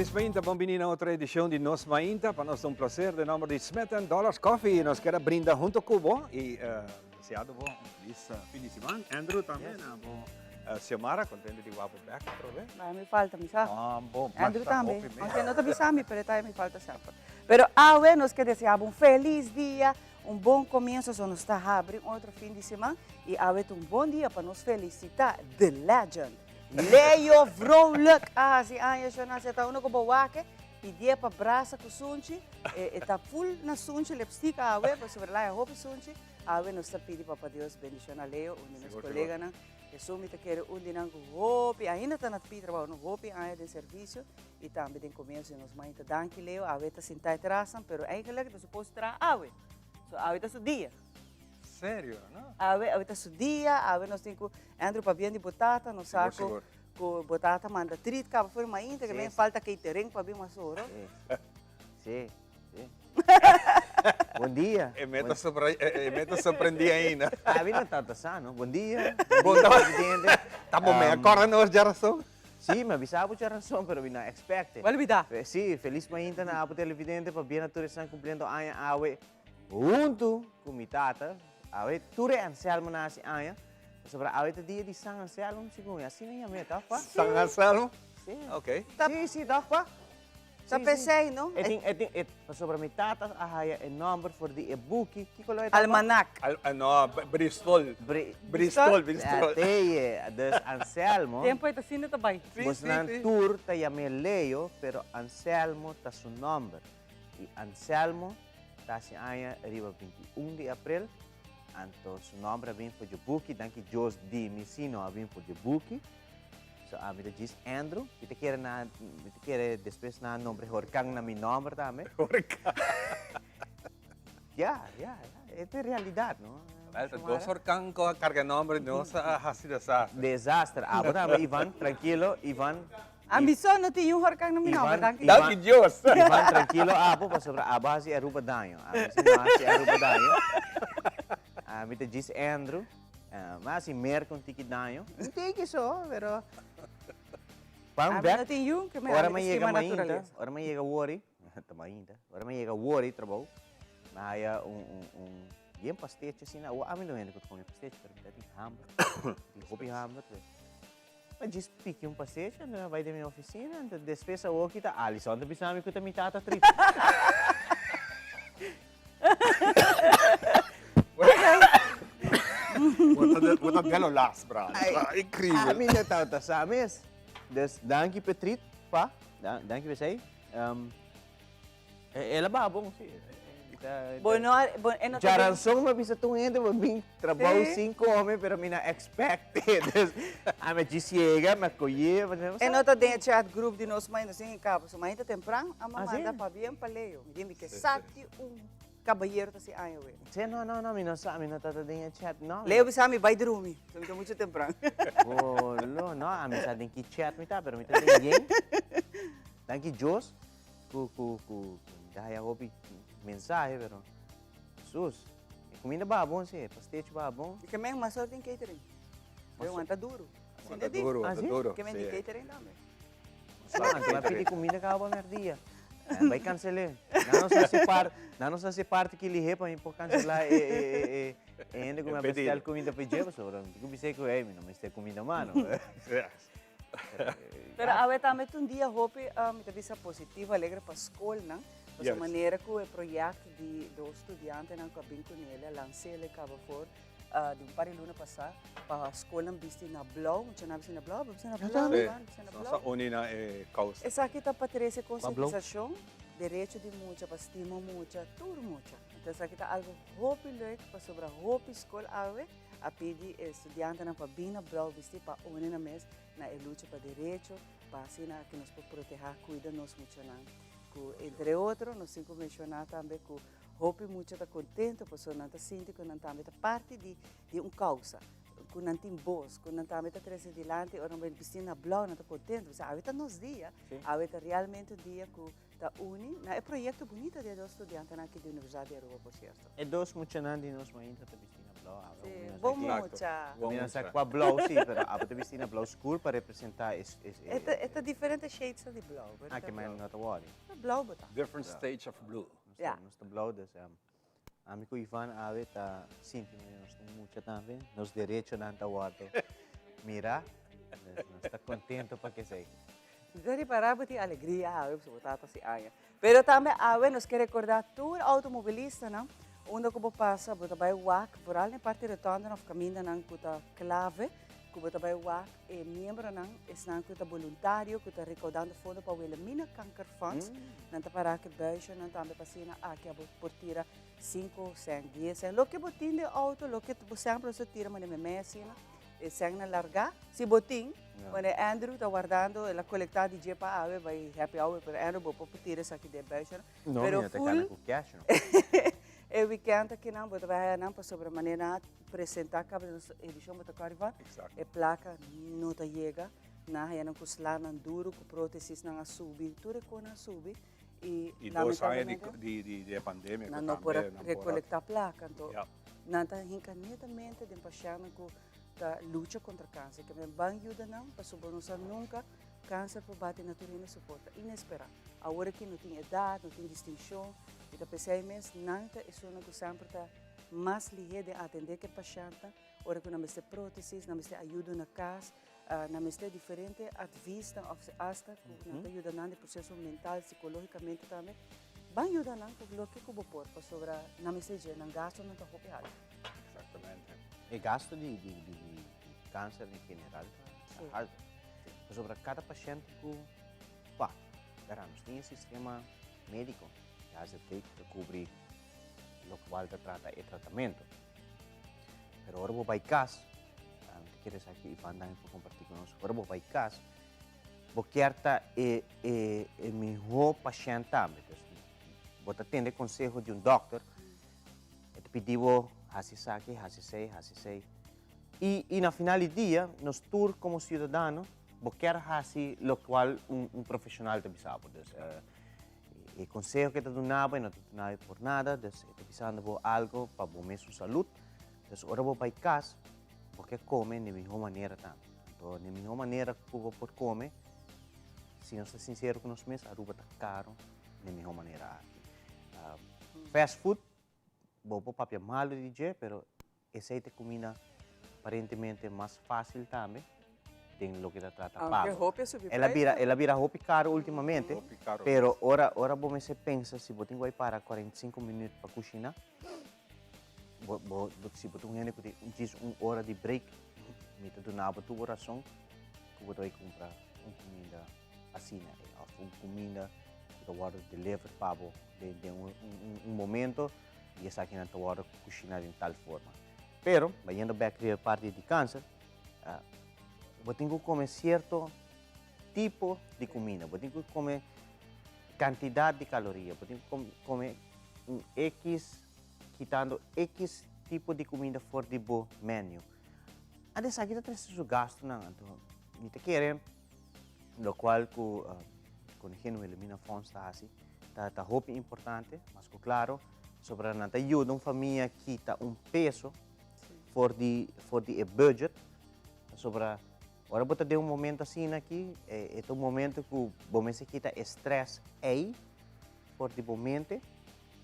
Felis mainta, bon bini na otro edicion di Nos Mainta. Pa nos ta un placer den nomber di Smith and Dollars Coffee. Nos kier a brinda hunto cu bo y deseado bo un felis fin di siman. Andrew tambe na bo Xiomara, contento di wak bo bek otro vez. Bai mi falta, mi sa. Ah, bon, Andrew basta tambe, hopi mes. aunke no ta bisa mi, pero e ta mi falta semper. Pero awe nos ke desea bo un felis dia, un bon comienzo, so nos ta habri un otro fin di siman y awe ta un bon dia pa nos felicita The Legend. Leo Vrolijk a hasi aña shona si ta uno ku bo wak pidié pa brasa ku sunchi e ta full na sunchi lipstick awe pasobra el a hopi sunchi awe nos ta pidi papa Dios bendiciona Leo un di nos coleganan esun mi ta kere un di nan ku hopi ainda ta na pidi trabao no hopi aña den servicio y tambe den comercio nos mainta danki Leo awe ta sinta e trasnan pero eigenlijk ta supos traha awe so awe ta su dia. Serio, no? Awe, awe ta su dia, awe nos tin ku Andrew pabien di bo tata, nos sa ku ku bo tata manda trit kaba for mainta, ke men falta catering pa bin mas oro. Si, si. Bon dia. E me ta sorpre, e me ta sorprendí ainda. Abi no tata sa, no? Bon dia. Bon dia, presidente. Ta bo me a kòrda nos djarason? Si, mi a bisa bo djarason, pero mi no a expect. Bo a lubidá. Si, felis mainta na abo televidente, pabien na tur esnan kumpliendo aña awe. Huntu ku mi tata, awe tur e Anselmo na hasi aña, pasobra awe ta dia di San Anselmo, segun asina yam'é, tòg pa? San Anselmo? Si. Ok. Si, si, tòg pa? Ta p'esei, no? E tin, e tin, e, pasobra mi tata a haya e nòmber for di e buki, kiko lo e tòg pa? Almanak. Al, no, Bristol. Bri. Bristol, Bristol. Ateye, dus Anselmo. Tempu e ta asina ta bai. Si, si, si. Bosnan tur ta yam'é Leo, pero Anselmo ta su nòmber. I Anselmo ta hasi aña riba 21 di aprel, anto su nomber a bin for dje buki, danki Dios di mi si no a bin for dje buki. So ami ta djis Andrew, mi ta kere na, mi ta kere despues na nombre Horcan na mi nomber tambe. Horcan. Ya, ya, ya, e ta e realidad, no? Wel, ta dos horcan cu a carga nomber di nos a haci desastre. Desastre. Abo tambe, Ivan, tranquilo, Ivan. Ami so no tin un horcan na mi nomber, danki. Danki Dios. Ivan, tranquilo abo, pasobra abo a haci Aruba daño. Ami si no a haci Aruba daño. Ami ta djis Andrew. Mi a haci Merca un tiki daño. Un tiki so, pero. Pan Ami bek. no tin yun, ke mi Ora ami mi ta yega stima mainta, naturalesa. ora mi yega wori, ta mainta, ora mi yega wori trabou, mi haya un, un, un bien pastechi asina. Awor ami lo hende ku ta kome pastechi, pero mi ta tin hamber. Tin hopi hamber. Mi djis piki un pastechi, anto mi a bai den mi oficina, anto despues awor ki ta Alison ta bisa mi ku ta mi tata trip. Bo ta belo las, brada. Increíble. Ami no tabata sa mes. Dus danki Petrit pa, danki p'esei. El a baha bon, si. Bo no a, bo, e no ta den. Djaranson mi a bisa tur hende bo bin trabou sin come, pero mi no a expect it. Dus ami a djis yega, mi a koyé. E no ta den e chat group di nos mai, nos tin caba. So mainta tempran a manda pabien pa Leo. Mi di mi ke sa ki un cabayero ta si aña we. Si, no, no, no, mi no sa, mi no ta den e chat, no. Leo bisa mi bai drumi, so mi ta mucho tempran. Bolo, no, ami sa den ki chat mi ta, pero mi ta den yen. Danki Dios. Ku ku ku mi ta haya hopi mensahe pero sus e kuminda baha bon si e pastechi baha bon. Ke men mas ora tin catering. Pero wanta duro. Wanta duro, wanta duro. Ke men tin catering tambe. Anto mi a pidi kuminda kaba pa merdia. Nan bai kansel'é. Nan no sa si par, nan no sa si parti ki lihé pa mi por kanselá e e e e hende ku mi a bestel kuminda pa dje pasobra mi tin ku bis'é ku ey mi no mester kuminda mas no. Pero awe tambe ta un dia hopi, mi ta bisa positivo, alegre pa skolnan. Pasobra manera ku e proyekto di dos studiantenan ku a bin ku Nelia lans'el e kaba for di un par di luna pasá pa skolnan bisti na blou, muchanan bisti na blou, bo bisti na blou, Ivan bisti na blou. Nos a uni na e kousa. Esaki ta pa trese konsientisashon, derecho di mucha, pa stima mucha, tur mucha. Entonces esaki ta algo hopi leuk pasobra hopi skol awe A pidi e studiantenan pa bin na blou bisti pa uni nan mes na e lucha pa derecho, pa asina aki nos por protehá, kuida nos muchanan. Ku entre otro nos tin ku menshoná tambe ku hopi mucha ta kontento pasobra nan ta sinti ku nan tambe ta parti di di un kousa. ku nan tin bos, ku nan tambe ta trese dilanti ora nan bai bisti na blou, nan ta kontento, pasobra awe ta nos dia, awe ta realmente un dia ku ta uni na e proyekto bunita di e dos studiantenan aki di Universidat di Aruba, por sierto. E dos muchanan di nos mainta ta bisti na blou awe. Sí, bon mucha. Mi no sa kua blou sí, pero awe ta bisti na blou skur pa representá e. E ta diferente shades di blou. Ah, ke men no ta wòri. Blou bo ta. Different states of blue. Nos ta blou, dus ami ku Ivan awe ta sinti manera nos ta mucha tambe. Nos derechonan ta wòrdu mirá. Dus nos ta kontento pa kesei. Mi ta ripará bo tin alegria awe pasobra bo tata hasi aña. Pero tambe awe nos ke rekordá tur outomobilistanan unda ku bo pasa bo ta bai wak, vooral na e parti rotondenan òf kamindanan ku ta klave, ku bo ta bai wak e miembronan, esnan ku ta boluntario ku ta rekoudando fondo pa Wilhelmina Kanker Fonds. Nan ta pará ku e buisjenan tambe pa asina aki abo por tira sinku sèn, dies sèn, loke bo tin den outo, loke bo semper nos ta tira manera meimei asina. E sèn na largá, si bo tin, wanneer Andrew ta wardando, el a kolektá di dje pa awe bai happy hour, pero Andrew bo por tira esaki den buisje no. No, mi no ta kana ku cash no. E weekend akinan bo ta bai haya nan pasobra manera nan a presentá kaba den nos edishon bo ta kòrda Ivonne, e plaka no ta yega, nan a haya nan ku slanan duru, ku prótesisnan a subi, tur e konan a subi i I dos aña di e pandemia ku nan no por a tambe nan por a rekolektá plaka, anto Nan ta hinka netamente den pashèntnan ku ta lucha kontra kanser. Ke men ban yuda nan pasobra no sa nunka kanser por bati na tur hende su porta inesperá. Awor aki no tin edat, no tin distinshon i ta p'esei mes nan ta esunnan ku semper ta mas lihé den atendé ku e pashèntnan ora ku nan mester prótesis, nan mester ayudo na kas, nan mester diferente advisnan òf asta ku nan ta yuda nan den proseso mental, sikológikamente tambe. Ban yuda nan ku loke ku bo por pasobra nan mester dje, nan gastonan ta hopi haltu. Exactamente. E gasto di di di di kanser en general ta haltu. Pasobra kada pashènt ku pa gara nos tin e sistema médiko di AZV ku ta kubri lokual ta trata e tratamentu. Pero ora bo bai kas, mi ta kere sa ki Ivan tambe por kompartí ku nos, ora bo bai kas Bo kier ta e e e mihó pashènt tambe. Dus bo ta tende konseho di un dòkter, e ta pidi bo hasi esaki, hasi esei, hasi esei. I i na final di dia nos tur komo siudadano bo kier hasi lokual un un profeshonal ta bisa bo. Dus e konseho ku e ta duna bo e no ta duna bo por nada, dus e ta bisando bo algo pa bo mesun salud. Dus ora bo bai kas bo ke kome di mihó manera tambe. Anto di mihó manera ku bo por kome, si nos ta sinsero ku nos mes, Aruba ta karo di mihó manera aki. Fast food, bo por papia malu di dje, pero esei ta e kuminda aparentemente mas fásil tambe den loke ta trata Aunke pago. hopi a subi El a bira, prijs. el a bira hopi karo ultimamente, Hopi karo. pero ora, ora bo mester pensa si bo tin ku bai para 45 minüt pa kushiná, Bo, bo, bo, si bo ta un hende ku tin djis un ora di break, mi ta duna bo tur bo rason ku bo ta bai kumpra un kuminda asina ei, òf un kuminda ku ta wòrdu deliver pa bo den, den un, un, un momento i esakinan ta wòrdu kushiná den tal forma. Pero, bayendo bèk riba e parti di kanser, bo tin ku kome sierto tipo di kuminda, bo tin ku kome kantidat di kaloria, bo tin ku kome un ekis kitando ekis tipo di kuminda for di bo menu. Anto esaki ta trese su gastunan, anto mi ta kere lokual ku Koningin Wilhelmina Fonds ta hasi ta ta hopi importante, mas ku klaro, pasobra nan ta yuda un famia kita un peso for di for di e budget, pasobra ora bo ta den un momento asina aki e ta un momento ku bo mester kita e stress ei for di bo mente.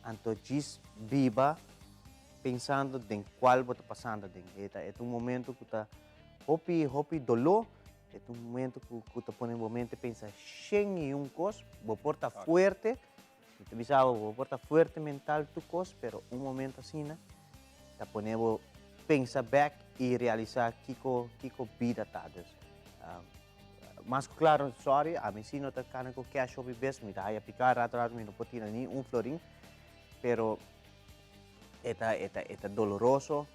Anto djis biba pensando den cual bo ta pasando den. E ta e ta un momento cu ta hopi hopi doló, e ta un momento cu cu ta pone bo mente pensa shen y un cos. Bo por ta fuerte, mi ta bisa bo, bo por ta fuerte mental tur cos, pero un momento asina ta pone bo pensa bek y realisa kico kico bida ta. Dus Mas ku klaro, sorry, ami si no ta kana ku cash hopi bes, mi ta haya pika rato rato, mi no por tira ni un florin, pero e ta, e ta, e ta doloroso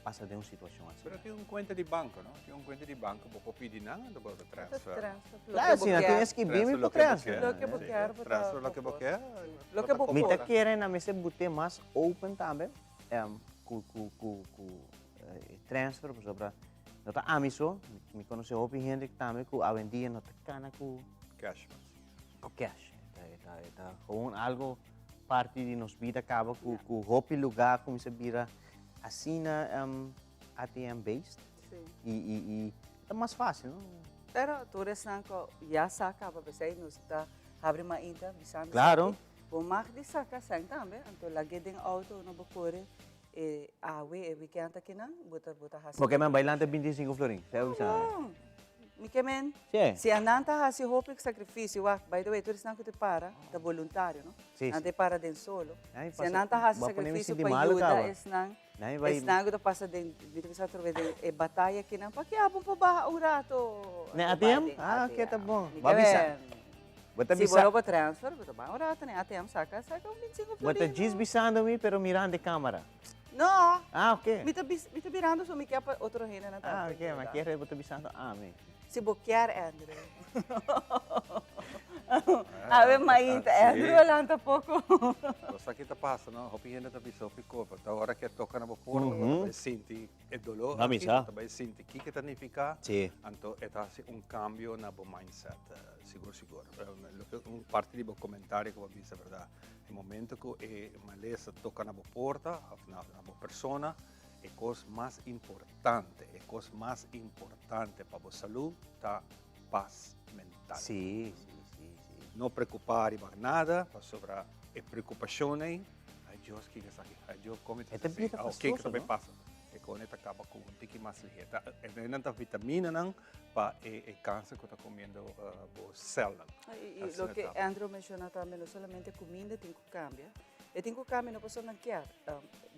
pasa den un situacion asina. Pero tin un cuenta di banco, no? Tin un cuenta di banco, bo por pidi nan, anto bo ta transfer. Claro, si nan tin escribi mi por transfer. Loke bo kier, bo ta. Transfer loke bo kier. Loke bo por. Mi ta kere nan mester bute mas open tambe, ku, ku, ku, ku. e transfer pasobra no ta ami so, mi konosé hopi hende tambe ku awendia no ta kana ku Cash mas. Ku cash. E ta e ta gewoon algo parti di nos bida kaba ku ku hopi lugá kuminsá bira asina ATM based. Sí. I i i ta mas fásil no. Pero tur esnan ku ya sa kaba p'esei nos ta habri mainta bisando Claro. esaki. Bo mag di saka sèn tambe, anto lag'é den outo ora bo kore e awe e weekend akinan bo ta bo ta hasi. Bo ke men bailante 25 florin, sa bo bisa. No, mi ke men Sí. si anan ta hasi hopi sakrifisio, wak, by the way tur esnan ku ta para ta boluntario no, Sí, nan sí. ta para den solo, Ay, si pasa, anan ta hasi bo a pone mi sakrifisio sinti pa malo yuda kaba. esnan, Nan bai. Esnan ku ta pasa den, mi ta bisa atrobe den e bataya akinan, paki abo por baha un rato. Na Anto bai ATM? den Ah, oké, ta ATM. bon. Mi Bo a ke bisa. wen. Bo ta Si bisa. bo no por transfer, bo ta baha un rato na e ATM, saka, saka un 25 Bo ta florino. djis bisando mi, pero mirando e kamera. No. Ah, oké. Mi ta bis, mi ta birando so mi kier pa otro hendenan Ah, tambe oké, ma yuda. kier bo ta bisando ami. Si bo kier, Andrew. Awe mainta, Andrew a lanta poko. Bo sa ki ta pasa, no? Hopi hende ta bisa hopi kos, pero ta ora ke toka na bo porta, bo ta bai sinti e doló aki, bo ta bai sinti kiko ta nifiká, anto e ta hasi un kambio na bo mindset, sigur sigur. Loke un parti di bo komentario ku bo a bisa, bèrdat, e momento ku e malesa toka na bo porta òf na bo persona, E kos mas importante, e kos mas importante pa bo salú ta pas mental. Sí, sí, sí, sí. No preokupá riba nada, pasobra e preokupashon ei, ai Dios kiko esaki, ai Dios kon mi ta E ta hasi, bira au kiko ta fastoso, bai no? pasa. E kos ei ta kaba ku un tiki mas lihé. Ta, e nan ta vitaminanan pa e e kanser ku ta komiendo bo sèlnan. I Asina loke ta. Andrew menshoná tambe, no solamente kuminda tin ku kambia, E tin ku kambia no pasobra nan kier.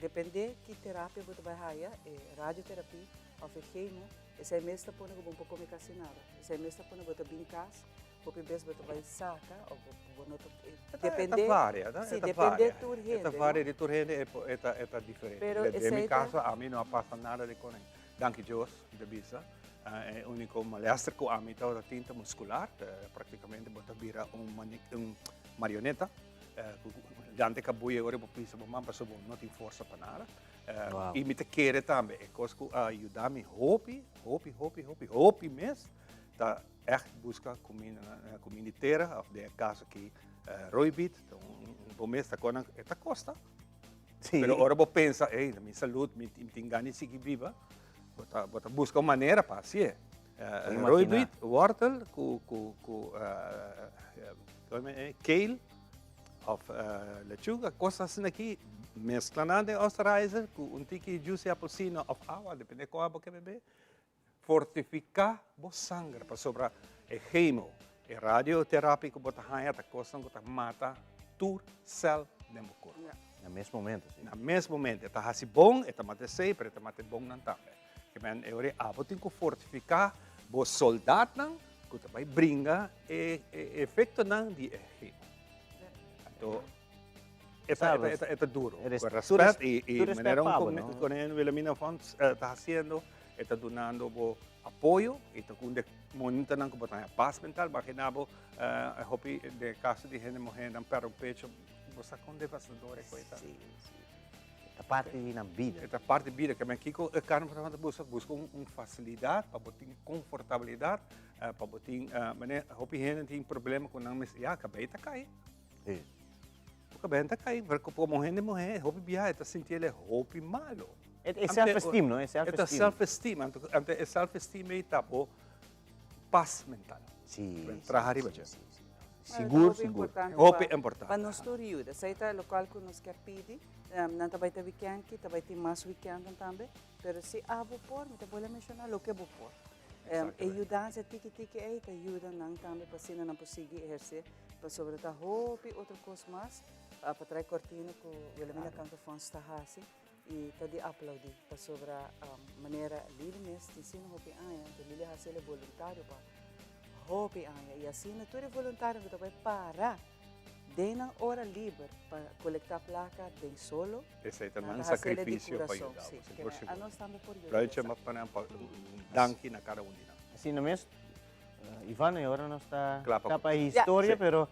Depende ki terapia bo ta bai haya, e radioterapia of e chemo, esei mes ta pone ku bo no por kome kasi nada. Esei mes ta pone bo ta bin kas, hopi bes bo ta bai saka of bo no ta, depende, E ta varia, si, e ta depende varia. tur hende, E ta varia di tur hende, e ta e ta diferente. Pero Den mi esei ta. kaso ami no a pasa nada di kone. Danki Dios, mi ta bisa. E uniko malester ku ami tabata tin ta muskular, praktikamente bo ta bira un un marioneta. Dante kabuya ora bo pisa bo man pasobra bo no tin forsa pa nada. I mi ta kere tambe e kos ku a yuda mi hopi, hopi, hopi, hopi, hopi mes ta ègt buska kuminda, kuminda di tera òf den e kaso aki roibit, ta un bo mes ta kòrda e ta kosta. Pero ora bo pensa, ey, mi salud, mi tin gana di sigui biba, bo ta bo ta buska un manera pa hasié. Roibit, wortel ku ku ku kale of lechuga, kos asina aki, meskla nan den osterizer ku un tiki juice apelsina of awa, depende kon abo ke bebe, fortifiká bo sanger pasobra e chemo, e radioterapia ku bo ta haña ta kosnan ku ta mata tur sèl den bo kurpa. Na mes momento, si. Na mes momento. E ta hasi bon, e ta mata esei, pero e ta mata e bonnan tambe. Ke men e ora ei abo tin ku fortifiká bo soldatnan ku ta bai bringa e efektonan di e chemo. Anto e ta e ta duro. Ku rèspèt i manera un koningin Wilhelmina Fonds ta hasiendo e ta dunando bo apoyo i ta un di e momentonan ku bo ta haña pas mental. Imagina bo hopi den e kaso di hende muhénan pèrdè un pecho, bo sa kon devastador e kos ta. E ta parti di nan bida. E ta parti di bida. Ke men kiko e karni ta buska? Buska un fasilidat pa bo tin konfortabilidat, pa bo tin, manera hopi hende tin problema ku nan mes, ya kabei ta kai. Si. Bo kabei ta kai, pero komo hende muhé hopi biaha e ta sinti el e hopi malo. E self esteem, no? E self esteem. E ta self esteem. Anto e self esteem ei ta bo pas mental. Si. Traha riba dje. Si, si. Sigur, sigur. Hopi importante. Pa nos tur yuda. Esei ta lokual ku nos kier pidi. Nan ta bai ta weekend ki, ta bai tin mas weekendnan tambe. Pero si abo por, mi ta bolbe menshoná loke bo por. E yudansa tiki tiki ei ta yuda nan tambe pa asina nan por sigui ehersé. Pasobra ta hopi otro kos mas pa trae kortina ku Wilhelmina Kankerfonds ta hasi i ta di aplaudí. Pasobra manera Lili mes tin sino hopi aña, anto Lili a hasi el e boluntario pa Hopi aña y asina tur e voluntario cu ta bay para den nan ora liber pa colecta placa den solo. Esey ta nan sacrificio pa yuda bo, sigur sigur. Anos tambe por yuda. Pruiche mas pa nan pa un danki na cada un di nan. Asina mes, Ivan, e ora nos ta Kla pa capa e historia, pero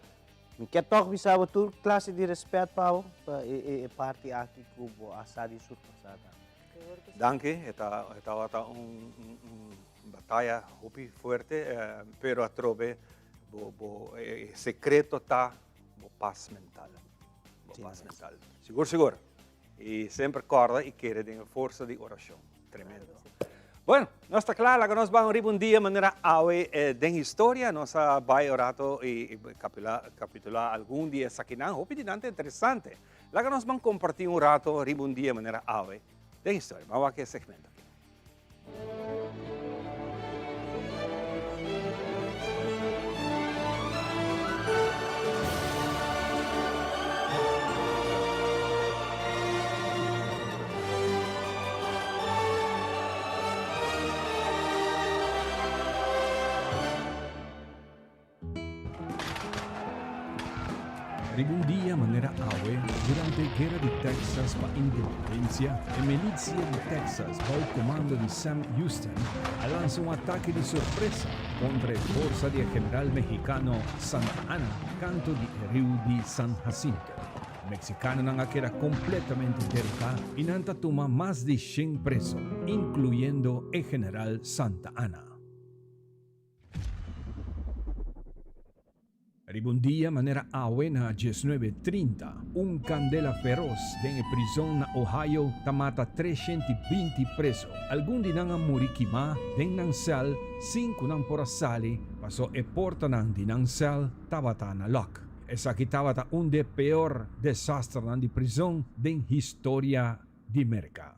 mi ke toch bisa bo tur clase di respet pa bo, pa e parti aki cu bo a sa di surpasa tambe. Danki, e ta e tabata un un bataya hopi fuerte, pero atrobe bo bo e secreto ta bo pas mental. Bo pas mental. Sigur sigur. I semper kòrda i kere den e forsa di orashon. Tremendo. Bueno, nos ta kla, laga nos ban riba un dia manera awe den historia. Nos a bai un rato i kapitulá algun di esakinan. Hopi di nan ta interesante. Laga nos ban kompartí un rato riba un dia manera awe den historia. Ban wak e segmento aki. Riba un dia manera awe, durante e Guera di Texas pa Independencia, e milicia di Texas bou comando di Sam Houston a lansa un atake di sorpresa contra e forsa di e general mexicano Santa Anna canto di e riu di San Jacinto. E mexicanonan a keda completamente derota y nan ta tuma mas di shen preso, incluyendo e general Santa Anna. Riba un dia manera awe na diesnuebe trinta, un kandela feros den e prizon na Ohio ta mata 320 preso. Algun di nan a muri kimá den nan sèl sin ku nan por a sali paso e portanan di nan sèl tabata na lòk. Esaki tabata un di e peor desasternan di prizon den historia di Merka.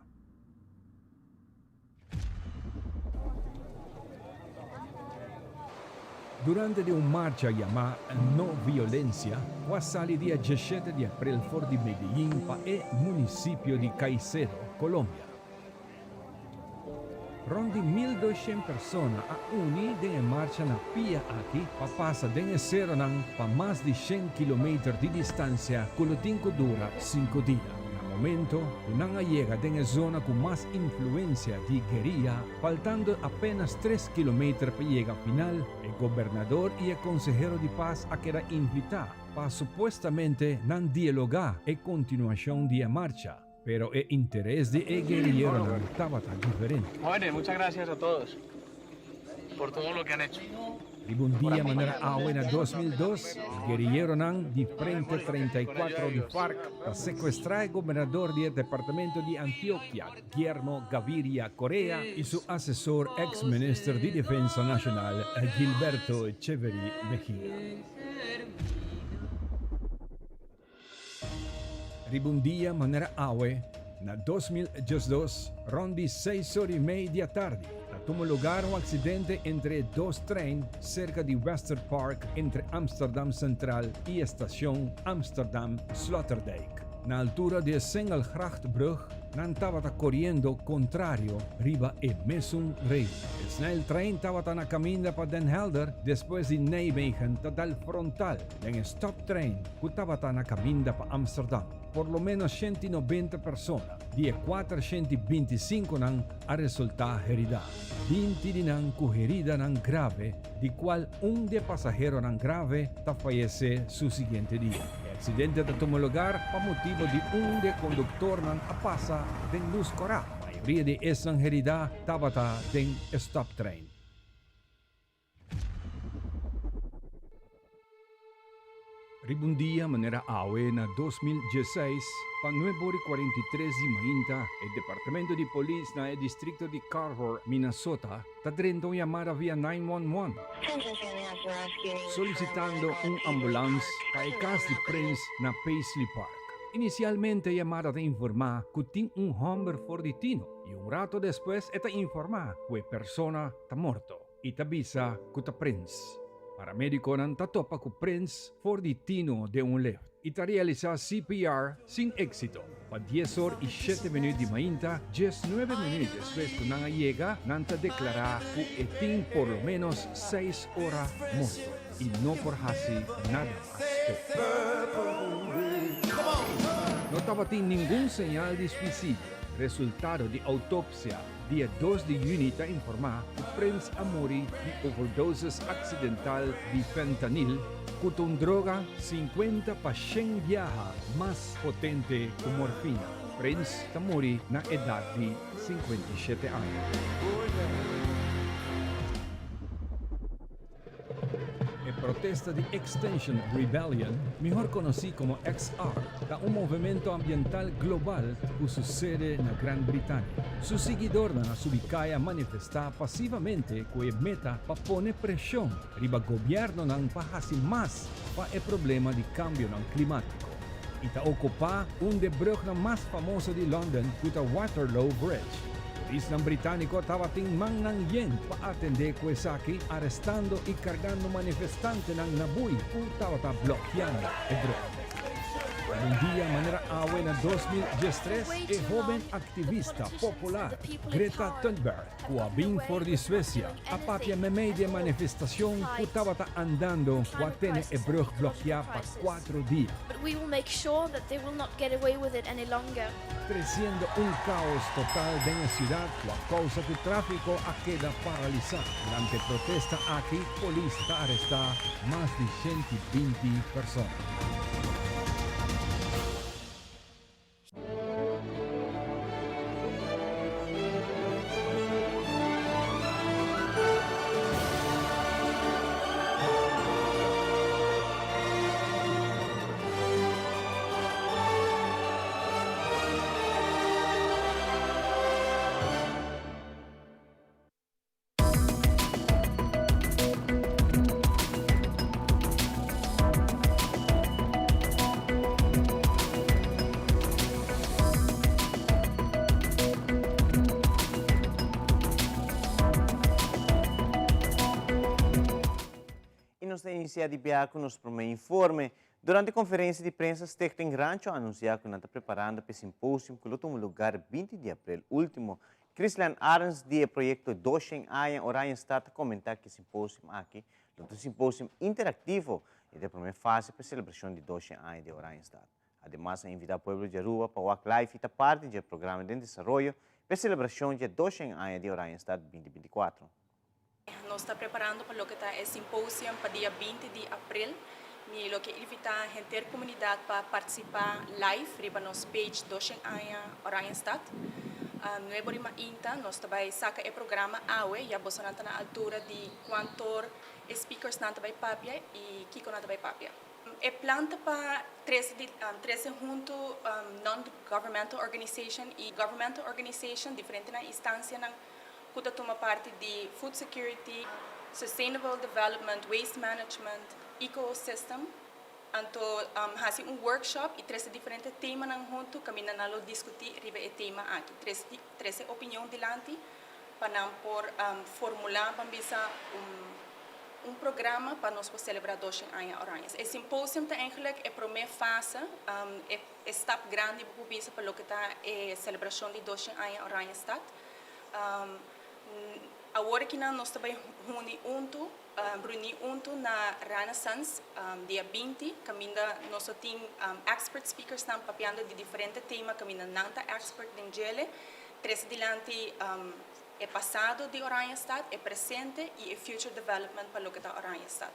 Durante di un marcha yamá No Violencia, ku a sali dia diesshete di aprel for di Medellín pa e munisipio di Caicedo, Colombia. Rond di 1200 persona a uni den e marcha na pia aki pa pasa den e seronan pa mas di shen kilometer di distansia ku lo tin ku dura sinku dia. Na momento ku nan a yega den e zona ku mas influencia di guerilla, faltando apenas tres kilometer pa yega final, e gobernador y e consehero di paz a keda invita pa supuestamente nan dialoga e continuacion di e marcha, pero e interes di e guerilleronan tabata diferente. Jóvenes, muchas gracias a todos por todo lo que han hecho. Riba un dia manera awe na 2002, guerilleronan di Frente 34 di FARC ta secuestra e gobernador di e departamento di Antioquia, Guillermo Gaviria Correa, y su asesor ex minister di Defensa Nacional, Gilberto Echeverry Mejia. Riba un dia manera awe, na 2012, rond di seis or y mei di atardi, ta tuma lugar un accidente entre e dos trein cerca di Westerpark entre Amsterdam Centraal y e stacion Amsterdam Sloterdijk. Na altura di e Singelgrachtbrug nan tabata coriendo contrario riba e mesun rail. E sneltrein tabata na caminda pa Den Helder despues di Nijmegen ta dal frontal Den e stoptrein ku tabata na kaminda pa Amsterdam, por lo ménos 190 persona di e 425 nan a resultá heridá. 20 di nan ku heridanan grave, di kual un di e pasaheronan grave ta fayesé su siguiente dia. E aksidente ta tuma lugar pa motibu di un di e konduktornan a pasa den lus kòrá. Mayoria di esnan heridá tabata den e stoptrein. Riba un dia manera awe na 2016, pa nuebe ora i 43 di mainta, e departamento di polis na e distrikto di Carver, Minnesota, ta drenta un yamada via 911, solisitando un ambulans pa e kas di Prince na Paisley Park. Inisialmente e yamada ta informá ku tin un hòmber for di tino i un rato despues e ta informá ku e persona ta morto. I ta bisa ku ta Prins. Paramedikonan ta topa ku Prins for di tino den un lift i ta realisá CPR sin éksito. Pa dies or i shete minüt di mainta, djes nuebe minüt despues ku nan a yega, nan ta deklará ku e tin por lo ménos seis ora morto i no por hasi nada mas p'e. No tabatin ningun señal di suisidio. Resultado di outopsia dia dos di yüni ta informá ku Prins a muri di overdosis aksidental di fentanil, ku ta un droga 50 pa shen biaha mas potente ku morfina. Prince ta muri na edat di 57 aña. E protesta di Extinction Rebellion, mihor konosí komo XR, ta un movemento ambiental global ku su sede na Gran Britania. Su siguidornan a subi kaya manifestá pasivamente ku e meta pa pone preshon riba gobièrnunan pa hasi mas pa e problema di kambionan klimátiko i ta okupá un de brùgnan mas famoso di London ku ta Waterloo Bridge. Polisnan britániko tabatin mannan yen pa atendé ku esaki, arestando i kargando manifestantenan na bui ku tabata blòkiando e brùg. Riba un dia manera awe na 2013 e hóben aktivista popular Greta Thunberg, ku a bin for di Suesia, a papia meimei di e manifestashon ku tabata andando ku a tene e brug blòkiá pa kuatro dia. Tresiendo un kaos total den e siudat ku a kousa ku tráfiko a keda paralisá. Durante e protesta aki polis ta arestá mas di 120 persona. Y nos ta inicia di biaha cu nos prome informe. Durante conferencia di prensa Stichting Rancho a anuncia cu nan ta preparando p'e simposium cu lo tuma lugar 20 di april ultimo. Chrislian Arends di e proyecto Doshen Aña Oranjestad ta comenta cu e simposium aki lo ta un simposium interactivo y ta e prome fase p'e celebracion di Doshen Aña di Oranjestad. Ademas a invita pueblo di Aruba pa wak live y ta parti dje programa den desaroyo p'e celebracion dje Doshen Aña di Oranjestad 2024. Nos ta preparando pa loke ta e simposium pa dia 20 di april. Mi lo ke invita henter comunidad pa participa live riba nos page Doshen Aña Oranjestad. Nuevo riba mainta nos ta bay saca e programa awe, ya bosonan ta na altura di cuantor e speakersnan ta bay papia y kico nan ta bay papia. E plan ta pa trece di trece hunto non-governmental organization y governmental organization, diferentenan instancianan ku ta tuma parti di food security, sustainable development, waste management, ecosystem. Anto hasi un workshop i trese diferente temanan huntu kaminda nan lo diskutí riba e tema aki. Trese trese opinion dilanti pa nan por formulá ban bisa un un programa pa nos por selebrá doshen aña Oranje. E symposium ta eigenlijk e promé fase, e e stap grandi bo por bisa pa loke ta e selebrashon di doshen aña Oranjestad. Awor akinan nos ta bai huni huntu, reuní huntu na Renaissance dia 20, kaminda nos lo tin expert speakersnan papiando di diferente tema kaminda nan ta expert den djele, trese dilanti e pasado di Oranjestad, e presente i e future development pa loke ta Oranjestad.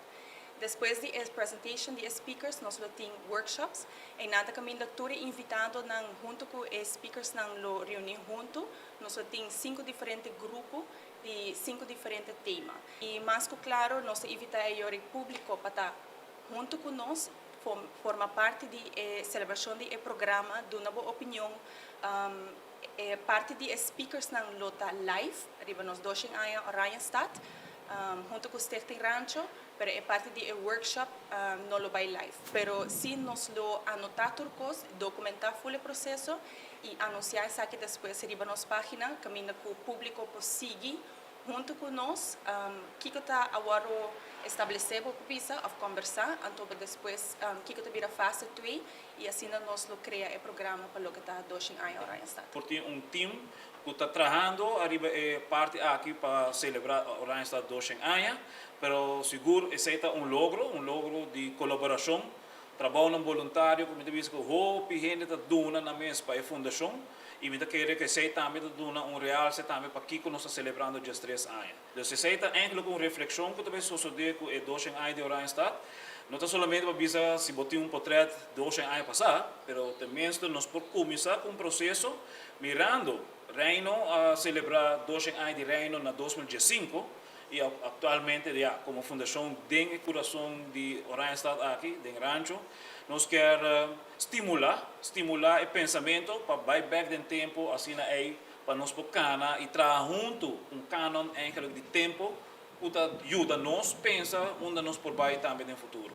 Despues di e presentation di e speakers nos lo tin workshops. Einan ta kaminda tur e invitadonan huntu ku e speakersnan lo reuní huntu. Nos lo tin sinku diferente grupo di sinku diferente tema. I mas ku klaro nos ta invitá e yori públiko pa ta huntu ku nos, forma parti di e selebrashon di e programa, duna bo opinion. E parti di e speakersnan lo ta live riba nos doshen aña Oranjestad huntu ku Stichting Rancho, pero e parti di e workshop no lo bai live. Pero si nos lo anotá tur kos, dokumentá ful e proseso i anunsiá esaki despues riba nos página kaminda ku públiko por sigui huntu ku nos kiko ta awor establesé bo por bisa òf kòmbersá, anto despues kiko ta bira fase twee i asina nos lo krea e programa pa loke ta doshen aña Oranjestad. Por tin un team ku ta trahando ariba e parti aki pa selebrá Oranjestad doshen aña, pero sigur esei ta un logro, un logro di kolaborashon, trabounan boluntario ku mi ta bisa ku hopi hende ta duna nan mes pa e fundashon i mi ta kere ku esei tambe ta duna un realse tambe pakiko nos ta selebrando djes tres aña. Dus esei ta enkele ku un reflekshon ku ta bai sosodé ku e doshen aña di Oranjestad. No ta solamente pa bisa si bo tin un potret 200 aña pasa, pero tenminste nos por cuminsa cu un proceso mirando Reino a celebra 200 aña di Reino na 2015 y actualmente ya como fundacion den e curason di Oranjestad aki, den Rancho, nos kier stimula, stimula e pensamento pa bay back den tempo asina ey pa nos por cana y traha hunto un canon eigenlijk di tempo cu ta yuda nos pensa unda nos por bay tambe den futuro.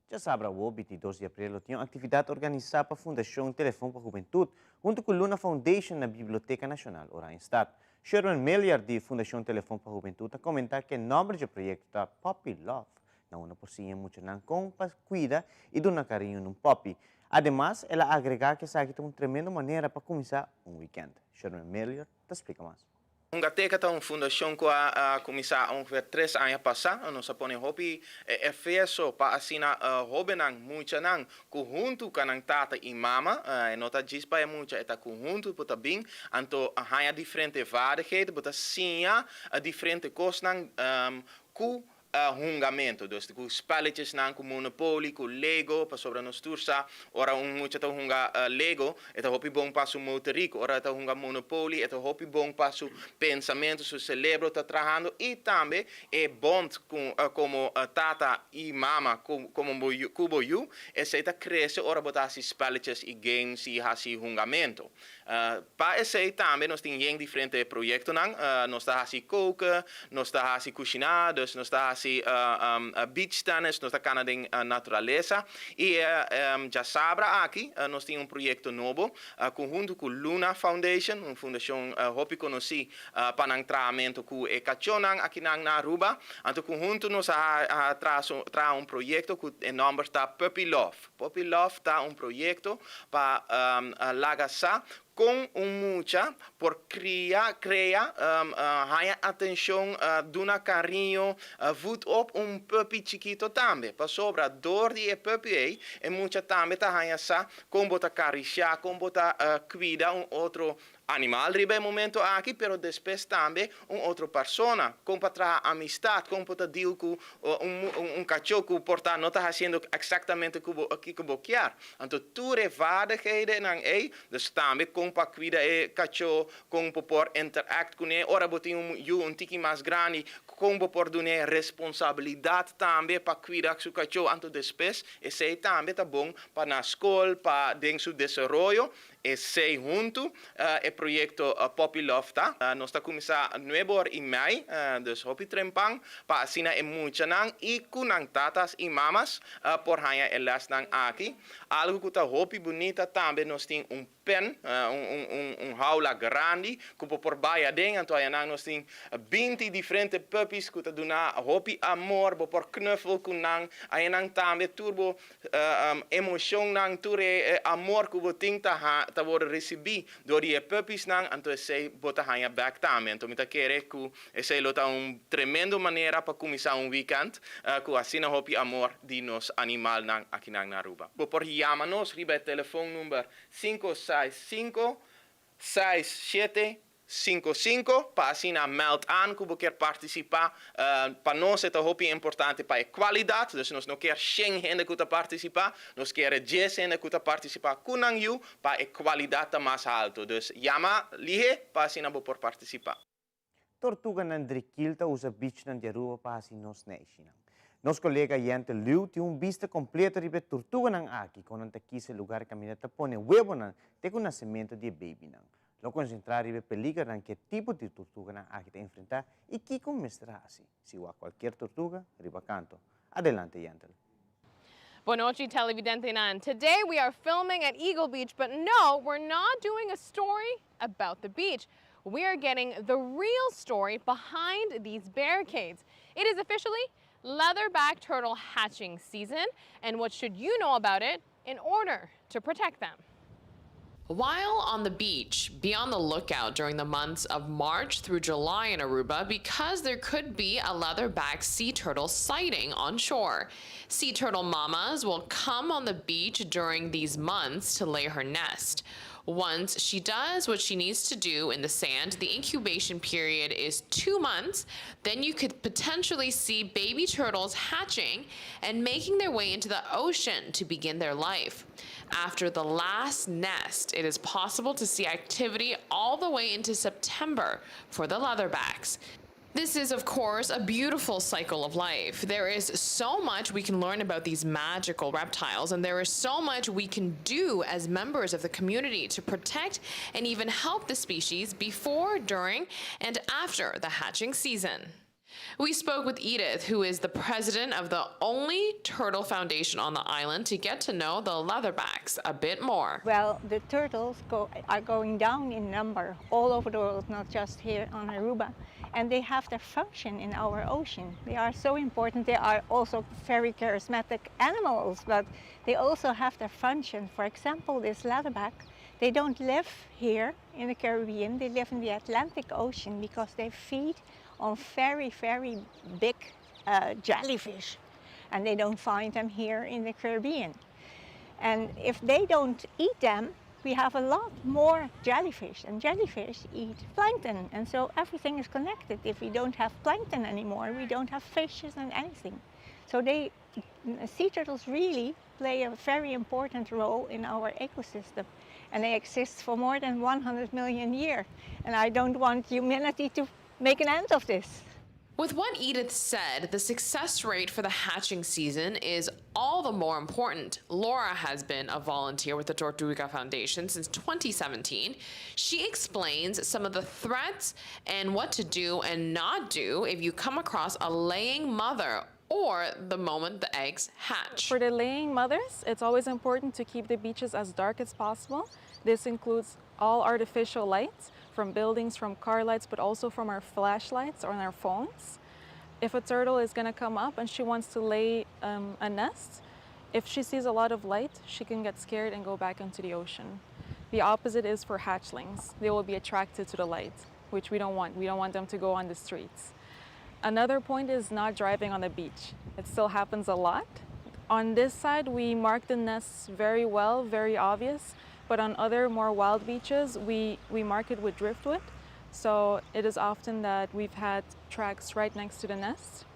Diasabra 22 di april tin un actividad organisa pa Fundacion Telefon pa Hubentud, hunto cu Luna Foundation na Biblioteca Nacional Oranjestad. Sherman Milliard di Fundacion Telefon pa Hubentud a comenta cu e nomber di e proyecto ta Puppy Love, na unda por siña muchanan con pa cuida y duna cariño na un puppy. Ademas, el a agrega cu esaki ta un tremendo manera pa cuminsa un weekend. Sherman Milliard ta splica mas. Hungateca ta un fundacion cu a cuminsa ongeveer 3 aña pasa. Nos a pone hopi esfuerso pa asina hobennan, muchanan, cu hunto cu nan tata y mama, no ta djis pa e mucha, ta cu hunto por ta bin, anto haya diferente vaardigheden, bo ta siña diferente cosnan cu hungamento, dus cu spelletjesnan, cu Monopoly, cu Lego, pasobra nos tur sa, ora un mucha ta hunga Lego, e ta hopi bon pa su motoriek, ora ta hunga Monopoly, e ta hopi bon pa su pensamento, su cerebro ta trahando y tambe e bond cu, como tata y mama, como cu bo yiu, esey ta crece ora bo ta haci spelletjes y games y haci hungamento. Pa esey tambe nos tin diferente proyectonan, nos ta haci koken, nos ta haci cushina, dus nos ta haci beach tennis, nos ta cana den naturalesa y diasabra aki nos tin un proyecto nobo hunto cu Luna Foundation, un fundacion hopi conoci pa nan trahamento cu e cachonan aki na Aruba. Anto hunto nos a traha un proyecto cu e nomber ta Puppy Love. Puppy Love ta un proyecto pa laga sa con un mucha por crea, haya atencion, duna cariño, voed op un puppy chikito tambe. Pasobra door di e puppy ey, e mucha tambe ta haya sa con bo ta caricia, con bo ta cuida un otro animal riba e momento aki, pero despues tambe un otro persona, con pa traha amistad, con pa deal cu un cacho cu por ta no ta haciendo exactamente kico bo kier. Anto tur e vaardigheden ey, dus tambe con pa cuida e cacho, con pa por interact cu ne, ora bo tin un yiu un tiki mas grandi, con bo por duna responsabilidad tambe pa cuida su cacho, anto despues esey tambe ta bon pa na scol, pa den su desaroyo. Esey hunto e proyecto Puppy Love ta. Nos ta cuminsa 9:30, dus hopi trempan, pa asina e muchanan y cu nan tatas y mamas por haya e lesnan aki. Algo cu ta hopi bunita tambe, nos tin un pen, un jaula grandi, cu por bay aden, anto nan nos tin 20 diferente puppies cu ta duna hopi amor, bo por knuffel cu nan, nan tambe tur bo emocion nan, tur amor cu bo tin ta wordo recibi door e puppies nan, anto esey bo ta haya back tambe. Anto mi ta kere cu esey lo ta un tremendo manera pa cuminsa un weekend cu asina hopi amor di nos animal nan aki na Aruba. Bo por yama nos riba telefon number 565 67 55 pa asina meld aan cu bo kier participa. Pa nos ta hopi importante pa e calidad, dus nos no kier 100 hende cu ta participa, nos kier 10 hende cu ta participa cu nan yiu pa e calidad ta mas halto. Dus yama lihe pa asina bo por participa. Tortuganan drikil ta usa beachnan di Aruba pa haci nan neishinan. Nos colega Yente Liu tin un bista completo riba e tortuganan aki, con nan ta kies lugar caminda ta pone webonan te cu nacemento di babynan. Lo concentra riba e peligernan cu e tipo di tortuganan aki ta enfrenta y kico mester haci si wak cualkier tortuga riba canto. Adelante, Yentel. Bon nochi, televidentenan. Today we are filming at Eagle Beach, but no, we're not doing a story about the beach. We are getting the real story behind these barricades. It is officially leatherback turtle hatching season, and what should you know about it in order to protect them? While on the beach, be on the lookout during the months of March through July in Aruba because there could be a leatherback sea turtle sighting on shore. Sea turtle mamas will come on the beach during these months to lay her nest. Once she does what she needs to do in the sand, the incubation period is 2 months. Then you could potentially see baby turtles hatching and making their way into the ocean to begin their life. After the last nest, it is possible to see activity all the way into September for the leatherbacks. This is, of course, a beautiful cycle of life. There is so much we can learn about these magical reptiles, and there is so much we can do as members of the community to protect and even help the species before, during, and after the hatching season. We spoke with Edith, who is the president of the only turtle foundation on the island, to get to know the leatherbacks a bit more. Well, the turtles are going down in number all over the world, not just here on Aruba. And they have their function in our ocean. They are so important. They are also very charismatic animals, but they also have their function. For example, this leatherback, they don't live here in the Caribbean. They live in the Atlantic Ocean because they feed on very, very big jellyfish. And they don't find them here in the Caribbean. And if they don't eat them, we have a lot more jellyfish, and jellyfish eat plankton, and so everything is connected. If we don't have plankton anymore, we don't have fishes and anything. So sea turtles really play a very important role in our ecosystem, and they exist for more than 100 million years. And I don't want humanity to make an end of this. With what Edith said, the success rate for the hatching season is all the more important. Laura has been a volunteer with the Tortuga Foundation since 2017. She explains some of the threats and what to do and not do if you come across a laying mother or the moment the eggs hatch. For the laying mothers, it's always important to keep the beaches as dark as possible. This includes all artificial lights from buildings, from car lights, but also from our flashlights on our phones. If a turtle is going to come up and she wants to lay a nest, if she sees a lot of light, she can get scared and go back into the ocean. The opposite is for hatchlings. They will be attracted to the light, which we don't want. We don't want them to go on the streets. Another point is not driving on the beach. It still happens a lot. On this side, we mark the nests very well, very obvious, but on other more wild beaches, we mark it with driftwood. So it is often that we've had tracks right next to the nest,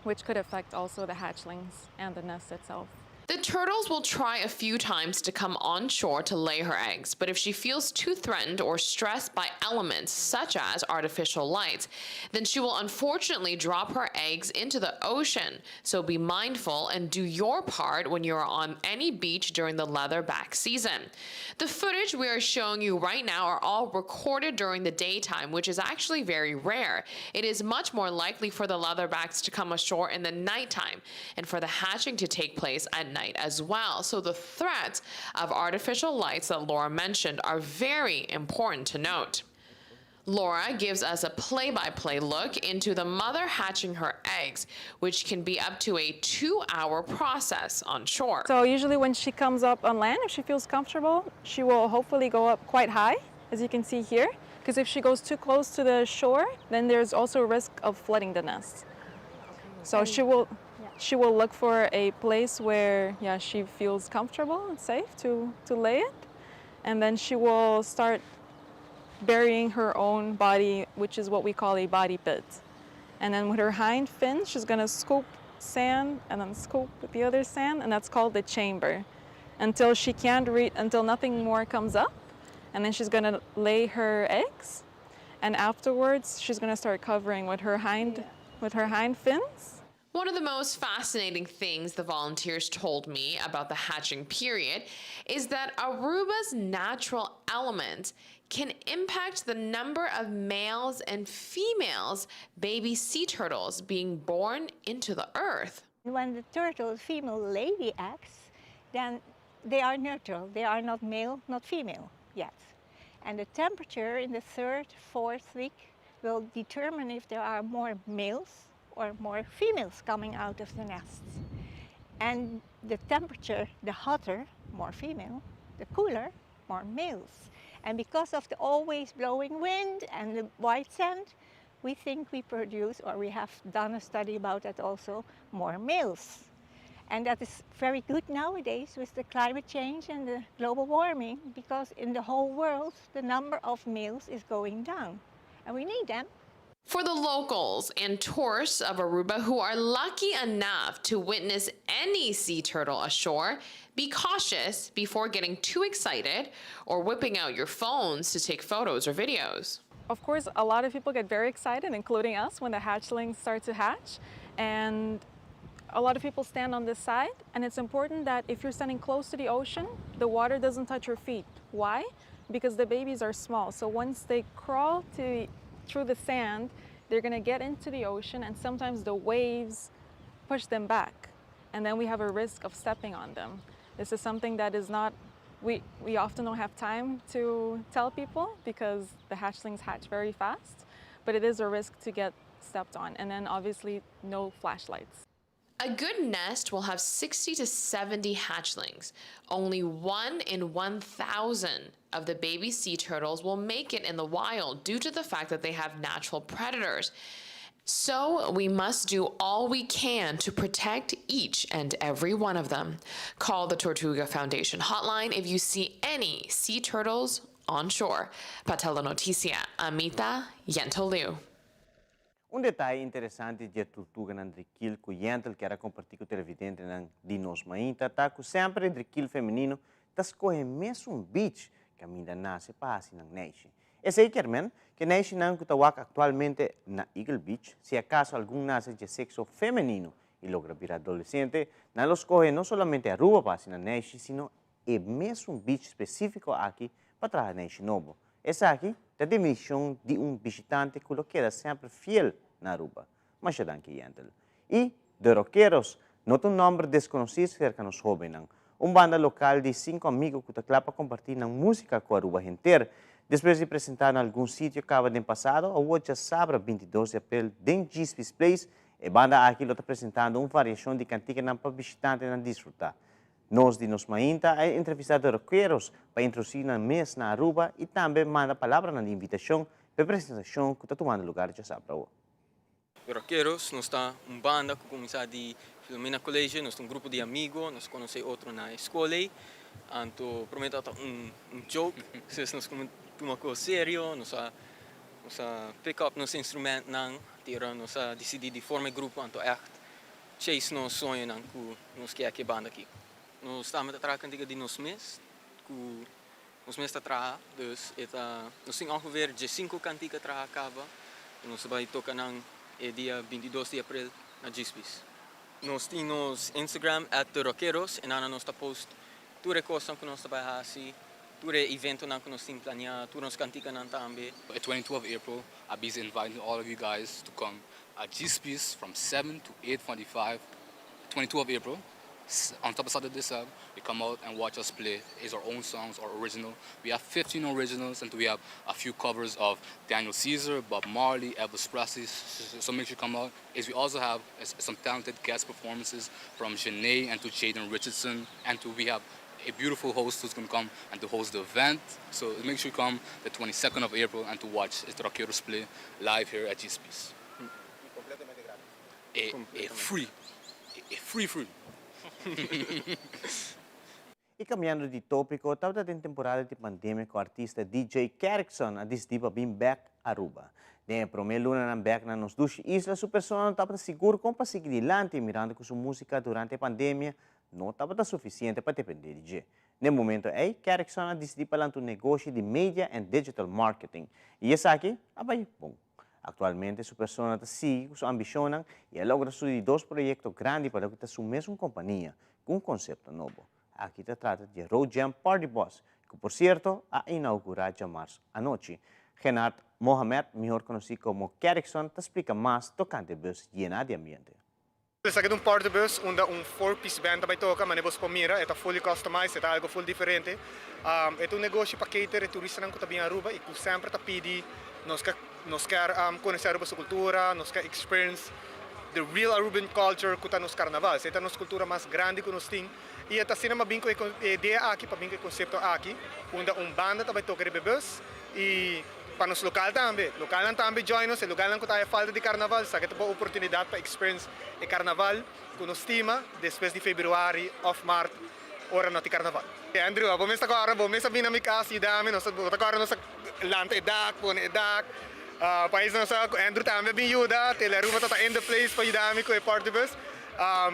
which could affect also the hatchlings and the nest itself. The turtles will try a few times to come on shore to lay her eggs, but if she feels too threatened or stressed by elements such as artificial lights, then she will unfortunately drop her eggs into the ocean. So be mindful and do your part when you are on any beach during the leatherback season. The footage we are showing you right now are all recorded during the daytime, which is actually very rare. It is much more likely for the leatherbacks to come ashore in the nighttime and for the hatching to take place at night as well. So the threats of artificial lights that Laura mentioned are very important to note. Laura gives us a play-by-play look into the mother hatching her eggs, which can be up to a 2-hour process on shore. So usually when she comes up on land, if she feels comfortable, she will hopefully go up quite high, as you can see here. Because if she goes too close to the shore, then there's also a risk of flooding the nest. So she will look for a place where, yeah, she feels comfortable and safe to lay it. And then she will start burying her own body, which is what we call a body pit. And then with her hind fins, she's gonna scoop sand and then scoop with the other sand, and that's called the chamber. Until she can't reach, until nothing more comes up. And then she's gonna lay her eggs. And afterwards, she's gonna start covering with her hind fins. One of the most fascinating things the volunteers told me about the hatching period is that Aruba's natural elements can impact the number of males and females baby sea turtles being born into the earth. When the turtle female lay the eggs, then they are neutral. They are not male, not female yet. And the temperature in the third, fourth week will determine if there are more males or more females coming out of the nests. And the temperature, the hotter, more female, the cooler, more males. And because of the always blowing wind and the white sand, we think we produce, or we have done a study about that also, more males. And that is very good nowadays with the climate change and the global warming, because in the whole world, the number of males is going down. And we need them. For the locals and tourists of Aruba who are lucky enough to witness any sea turtle ashore, be cautious before getting too excited or whipping out your phones to take photos or videos. Of course, a lot of people get very excited, including us, when the hatchlings start to hatch. And a lot of people stand on this side, and it's important that if you're standing close to the ocean, the water doesn't touch your feet. Why? Because the babies are small. So once they crawl through the sand, they're gonna get into the ocean, and sometimes the waves push them back. And then we have a risk of stepping on them. This is something that is not, we often don't have time to tell people because the hatchlings hatch very fast, but it is a risk to get stepped on. And then obviously no flashlights. A good nest will have 60 to 70 hatchlings. Only 1 in 1,000 of the baby sea turtles will make it in the wild due to the fact that they have natural predators. So we must do all we can to protect each and every one of them. Call the Tortuga Foundation hotline if you see any sea turtles on shore. Pa Telenoticia, Amita Yentolu. Un detaye interesante di turtuganan drikil ku Yentel kier a kompartí ku televidentenan di Nos Mainta ta ku semper e drikil femenino ta skohe mesun beach kaminda nase pa hasi nan neishi. Esei kier men ku neishinan ku ta wak aktualmente na Eagle Beach, si akaso algun nase di sekso femenino i logra bira adolesente, nan lo skohe no solamente Aruba pa hasi nan neishi, sino e mesun beach spesífiko aki pa traha neishi nobo. Esaki ta definishon di un bishitante ku lo keda semper fiel na Aruba. Masha danki, Yentel. I The Rockeros no ta un nòmber deskonosí serka nos hóbennan. Un banda lokal di sinku amigu ku ta kla pa kompartí nan músika ku Aruba henter. Despues di presentá na algun sitio kaba den pasado, awor djasabra 22 di aprel den Djispie's Place, e banda aki lo ta presentando un variashon di kantikanan pa bishitantenan disfrutá. Nos di Nos Mainta a entrevistá The Rockeros pa introdusí nan mes na Aruba i tambe manda palabranan di invitashon pa e presentashon ku ta tumando lugar djasabra awor. The Rockeros, nos ta un banda ku kuminsá di Filomena College, nos ta un grupo di amigo, nos konosé otro na e skol ei. Anto promé tabata un joke, despues nos kuminsá tuma kos serio, nos a nos a pick up nos instrumentnan, tira nos a disidí di forma e grupo anto ègt chase nos soñonan ku nos ke aki e banda aki. Nos tambe ta traha kantika di nos mes, ku nos mes ta traha, dus e ta, nos tin ongeveer diesinku kantika traha kaba, ku nos ta bai toka nan e dia 22 di aprel na Djispie's. Nos tin nos Instagram @therockeros en nan nos ta post tur e kosnan ku nos ta bai hasi, tur e eventonan ku nos tin planeá, tur nos kantikanan tambe. The 22 of April, I'll be inviting all of you guys to come at Djispie's from 7 to 8.45, 22 of April. On top of Saturday sub, we come out and watch us play. It's our own songs, our original. We have 15 originals and we have a few covers of Daniel Caesar, Bob Marley, Elvis Presley. So make sure you come out. Is we also have some talented guest performances from Janae and to Jaden Richardson and to we have a beautiful host who's going to come and to host the event. So make sure you come the 22nd of April and to watch the Rockeros play live here at Djispie's. A free, a free free. I kambiando di tópiko, tabata den temporada di pandemia ku artista DJ Kerkson a disidí pa bin bèk Aruba. Den e promé lunanan bèk na nos dushi isla, su persona no tabata sigur kon pa sigui dilanti, mirando ku su músika durante e pandemia no tabata sufisiente pa dependé di dje. Na e momento ei, Kerkson a disidí pa lanta un negoshi di media and digital marketing, i esaki a bai bon. Aktualmente su persona ta sigui ku su ambishonnan i a logra su di dos proyekto grandi pa loke ta su mesun kompania, ku un konsepto nobo. Aki ta trata di e Road Jam Party Bus, ku por sierto a inougurá djamars anochi. Genard Mohamed, mihor konosí komo Kerikson, ta splika mas tokante e bus yená di ambiente. Esaki ta un party bus unda un four piece band ta bay toca, manera bo por mira e ta fully customized, e ta algo full diferente. E ta un negoshi pa cater e turistanan cu ta bin Aruba y cu semper ta pidi nos ke nos kier conoce Aruba su cultura, nos kier experience the real Aruban culture cu ta nos carnaval. Esey ta nos cultura mas grandi cu nos tin. Y e ta asina mi a bin cu e idea aki pa bin cu e concepto aki unda un banda ta bay toca riba e bus y pa nos local tambe, localnan tambe join nos, e lugarnan cu ta haya falta di carnaval sa ke ta bo oportunidad pa experience e carnaval cu nos stima despues di februari of maart ora no tin carnaval. Andrew, abo mes ta corda, bo mes a bin na mi cas yuda mi, nos bo ta corda nos a lanta e dak, pone e dak, pais nos a, Andrew tambe a bin yuda, Tele Aruba ta ta in the place pa yuda mi cu e party bus.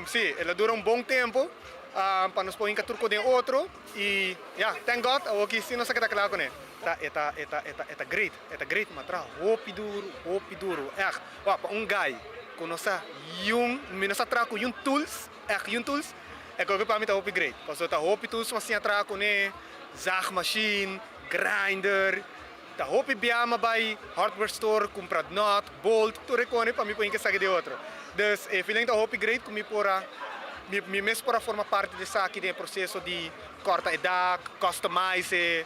Sí, el a dura un bon tempo pa nos por hinca tur cos den otro y ya, thank God awoki sí nos a keda cla cune. Ta, e ta, e ta, e ta, e ta great, e ta great, ma traha hopi duro, hopi duro, echt. Wak, pa un guy cu no sa yun, mi no sa traha cu yun tools, echt yun tools, e koki pa mi ta hopi great. Pasobra ta hopi tools cu mi a siña traha cune, zaagmachine, grinder, Ta hopi bia mi a bai hardware store cumpra nut, bolt, tur e cone pa mi por hinca esaki den otro. Dus e feeling ta hopi great cu mi por a, mi mes por a forma parti di esaki den e proceso di corta e dak, customize e,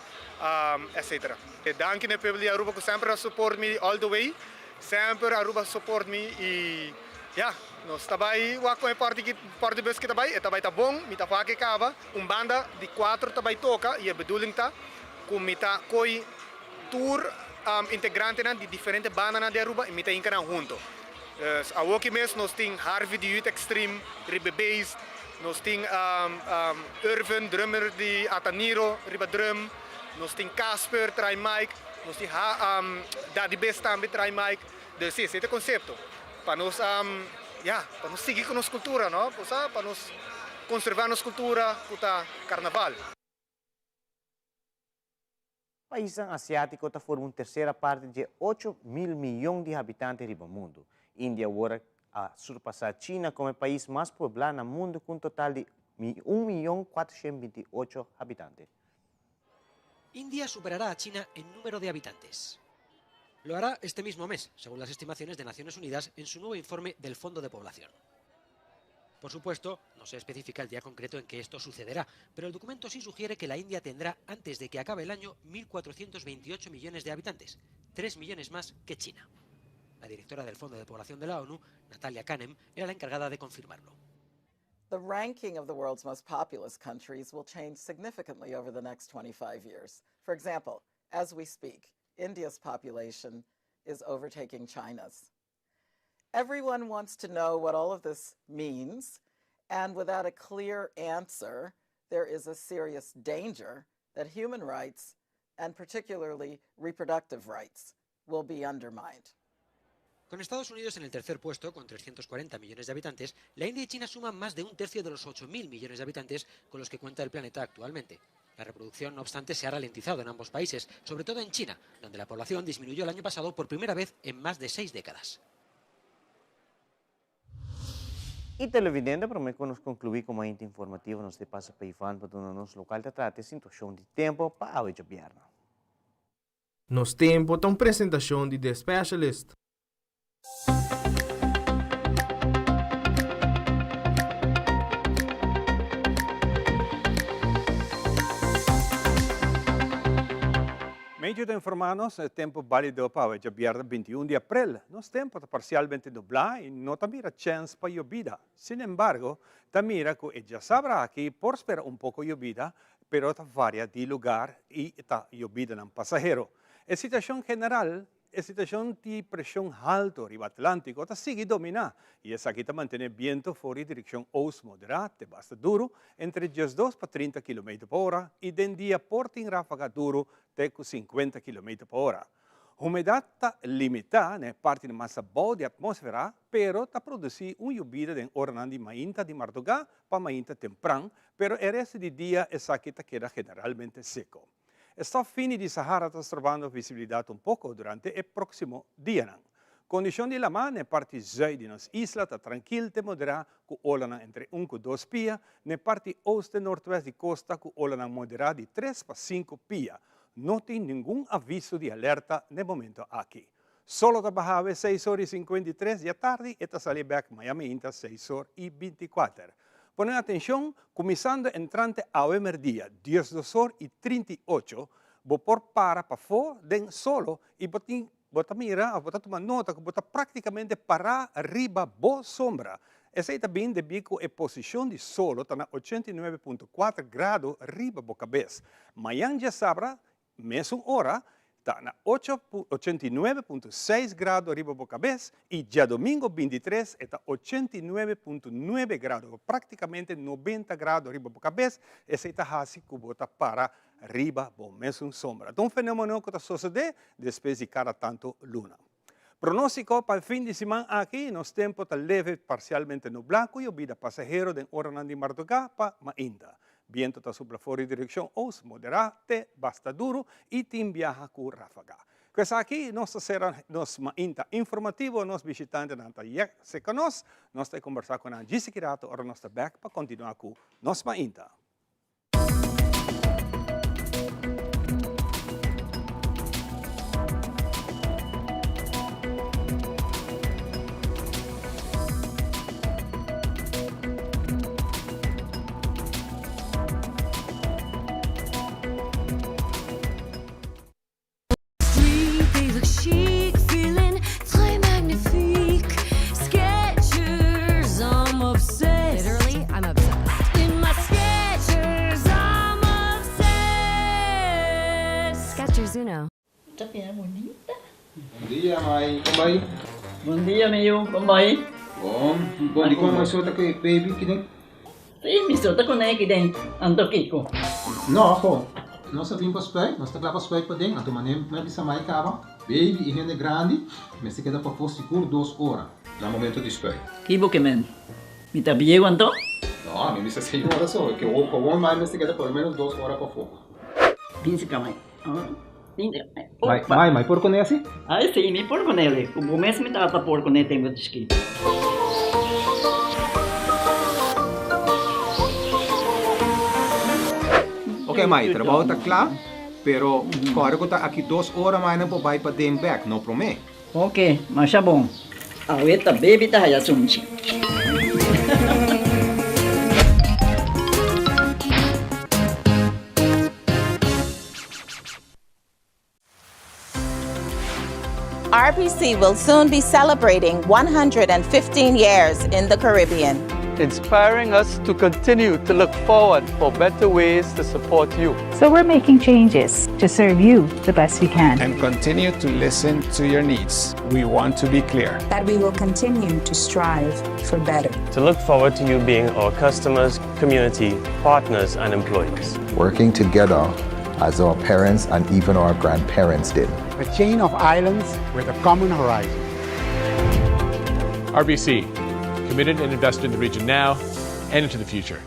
etc. Danki na e pueblo di Aruba cu semper a support mi all the way, semper Aruba a support mi y ya, nos ta bai wak con e party party bus ki ta bai, e ta bai ta bon, mi ta wak e caba, un banda di cuatro ta bai toca y e bedoeling ta ku mi ta koi tur integrantenan di diferente bandanan di Aruba i mi ta hinka nan hunto. Dus awoki mes nos tin Harvey di Youth Extreme riba e bass, nos tin Irvin, drummer di Ataniro riba drum, nos tin Casper trai mic, nos tin Daddy Bes tambe trai mic. Dus si, esei ta e konsepto, pa nos ya, pa nos sigui ku nos kultura no, pa nos konserva nos kultura ku ta karnaval. Paisnan asiátiko ta forma un tersera parti dje 8000 miyon di habitante riba mundu. India awor a surpasá China komo e pais mas pueblá na mundu ku un total di un miyon 428 habitante. India superará a China en número de habitantes. Lo hará este mismo mes, según las estimaciones de Naciones Unidas en su nuevo informe del Fondo de Población. Por supuesto, no se especifica el día concreto en que esto sucederá, pero el documento sí sugiere que la India tendrá, antes de que acabe el año, 1.428 millones de habitantes, 3 millones más que China. La directora del Fondo de Población de la ONU, Natalia Kanem, era la encargada de confirmarlo. The ranking of the world's most populous countries will change significantly over the next 25 years. For example, as we speak, India's population is overtaking China's. Everyone wants to know what all of this means, and without a clear answer, there is a serious danger that human rights, and particularly reproductive rights, will be undermined. Con Estados Unidos en el tercer puesto, con 340 millones de habitantes, la India y China suman más de un tercio de los 8.000 millones de habitantes con los que cuenta el planeta actualmente. La reproducción, no obstante, se ha ralentizado en ambos países, sobre todo en China, donde la población disminuyó el año pasado por primera vez en más de seis décadas. Y televidente, prome cu nos conclui cu Mainta Informativo nos te pasa pa Ivan pa duna nos local ta trata e situacion di tempo pa awe djabièrnè. Nos Tempo ta un presentacion di The Specialist. Medio ta informá nos e tempu bálido pa awe djabièrnè 21 di aprel. Nos tempu ta parsialmente nublá i no ta mira chèns pa yobida. Sin embargo, ta mira ku e djasabra aki por spera un poko yobida, pero ta varia di lugar i ta yobidanan pasahero. E situashon general E situashon di preshon haltu riba Atlántiko ta sigui dominá i esaki ta mantené bientu for di direkshon ost moderá te basta duru entre 12 pa 30 kilometer pa ora i den dia por tin ráfaga duru te ku 50 kilometer pa ora. Humedat ta limitá na e partinan mas abou di atmósfera pero ta produsí un yubida den oranan di mainta di mardugá pa mainta tempran pero e resto di dia esaki ta keda generalmente seko. E stof fini di Sahara ta strobando visibilidat un poko durante e próksimo dianan. Kondishon di lamá na e parti zùit di nos isla ta trankil te moderá ku olanan entre un ku dos pia, na e parti oost te nortwèst di kosta ku olanan moderá di tres pa sinku pia. No tin ningun aviso di alerta na e momento aki. Solo ta baha awe seis or i 53 di atardi e ta sali bèk maña mainta seis or i 24. Pone atenshon, kuminsando entrante awe merdia 12 or i 38 bo por para pafó den solo i bo tin bo ta mira òf bo ta tuma nota ku bo ta praktikamente pará riba bo sombra. Esei ta bin debí ku e posishon di solo ta na 89.4 grado riba bo kabes. Mañan djasabra, mesun ora, ta na 89.6 grado riba bo kabes i djadomingo 23 e ta 89.9 grado, praktikamente 90 grado riba bo kabes. Esei ta hasi ku bo ta para riba bo mesun sombra. Ta un fenomeno ku ta sosodé despues di kada tantu luna. Pronóstiko pa e fin di siman aki, nos tempu ta leve parsialmente nublá ku yobida pasahero den oranan di mardugá pa mainta. Bientu ta supla for di direkshon ost moderá te basta duru i tin biaha ku ráfaga. Ku esaki nos ta sera nos mainta informativo. Nos bishitantenan ta yek serka nos. Nos ta e kombersá ku nan djis aki rato ora nos ta bèk pa kontinuá ku nos mainta. Ta bira bunita. Bon dia mai, kon bai? Bon dia mi yu, kon bai? Bon, bon di kon mai sota ku e baby kiden? Sí, mi sota ku ne kiden, anto kiko? No, ho, nos a bin pa spuit, nos ta kla pa spuit paden, anto manera mi a bisa mai kaba, baby i hende grandi mester keda pafó sigur dos ora na momento di spuit. Ki bo ke men? Mi ta bieu anto? No, mi bisa señora so, ke gewoon mai mester keda por lo menos dos ora pafó. Bin si ka mai. Mai, mai, mai por kuné asi? Ai si, mi por kuné li. Ku bo mes mi tata por kuné tempu di chikito. Ok mai, trabou ta kla, pero kòrda ku ta aki dos ora mai nan por bai paden bèk, no promé. Ok, masha bon. Awe ta baby ta haya sunchi. RBC will soon be celebrating 115 years in the Caribbean. Inspiring us to continue to look forward for better ways to support you. So we're making changes to serve you the best we can. And continue to listen to your needs. We want to be clear. That we will continue to strive for better. To look forward to you being our customers, community, partners, and employees. Working together as our parents and even our grandparents did. A chain of islands with a common horizon. RBC, committed and invested in the region now and into the future.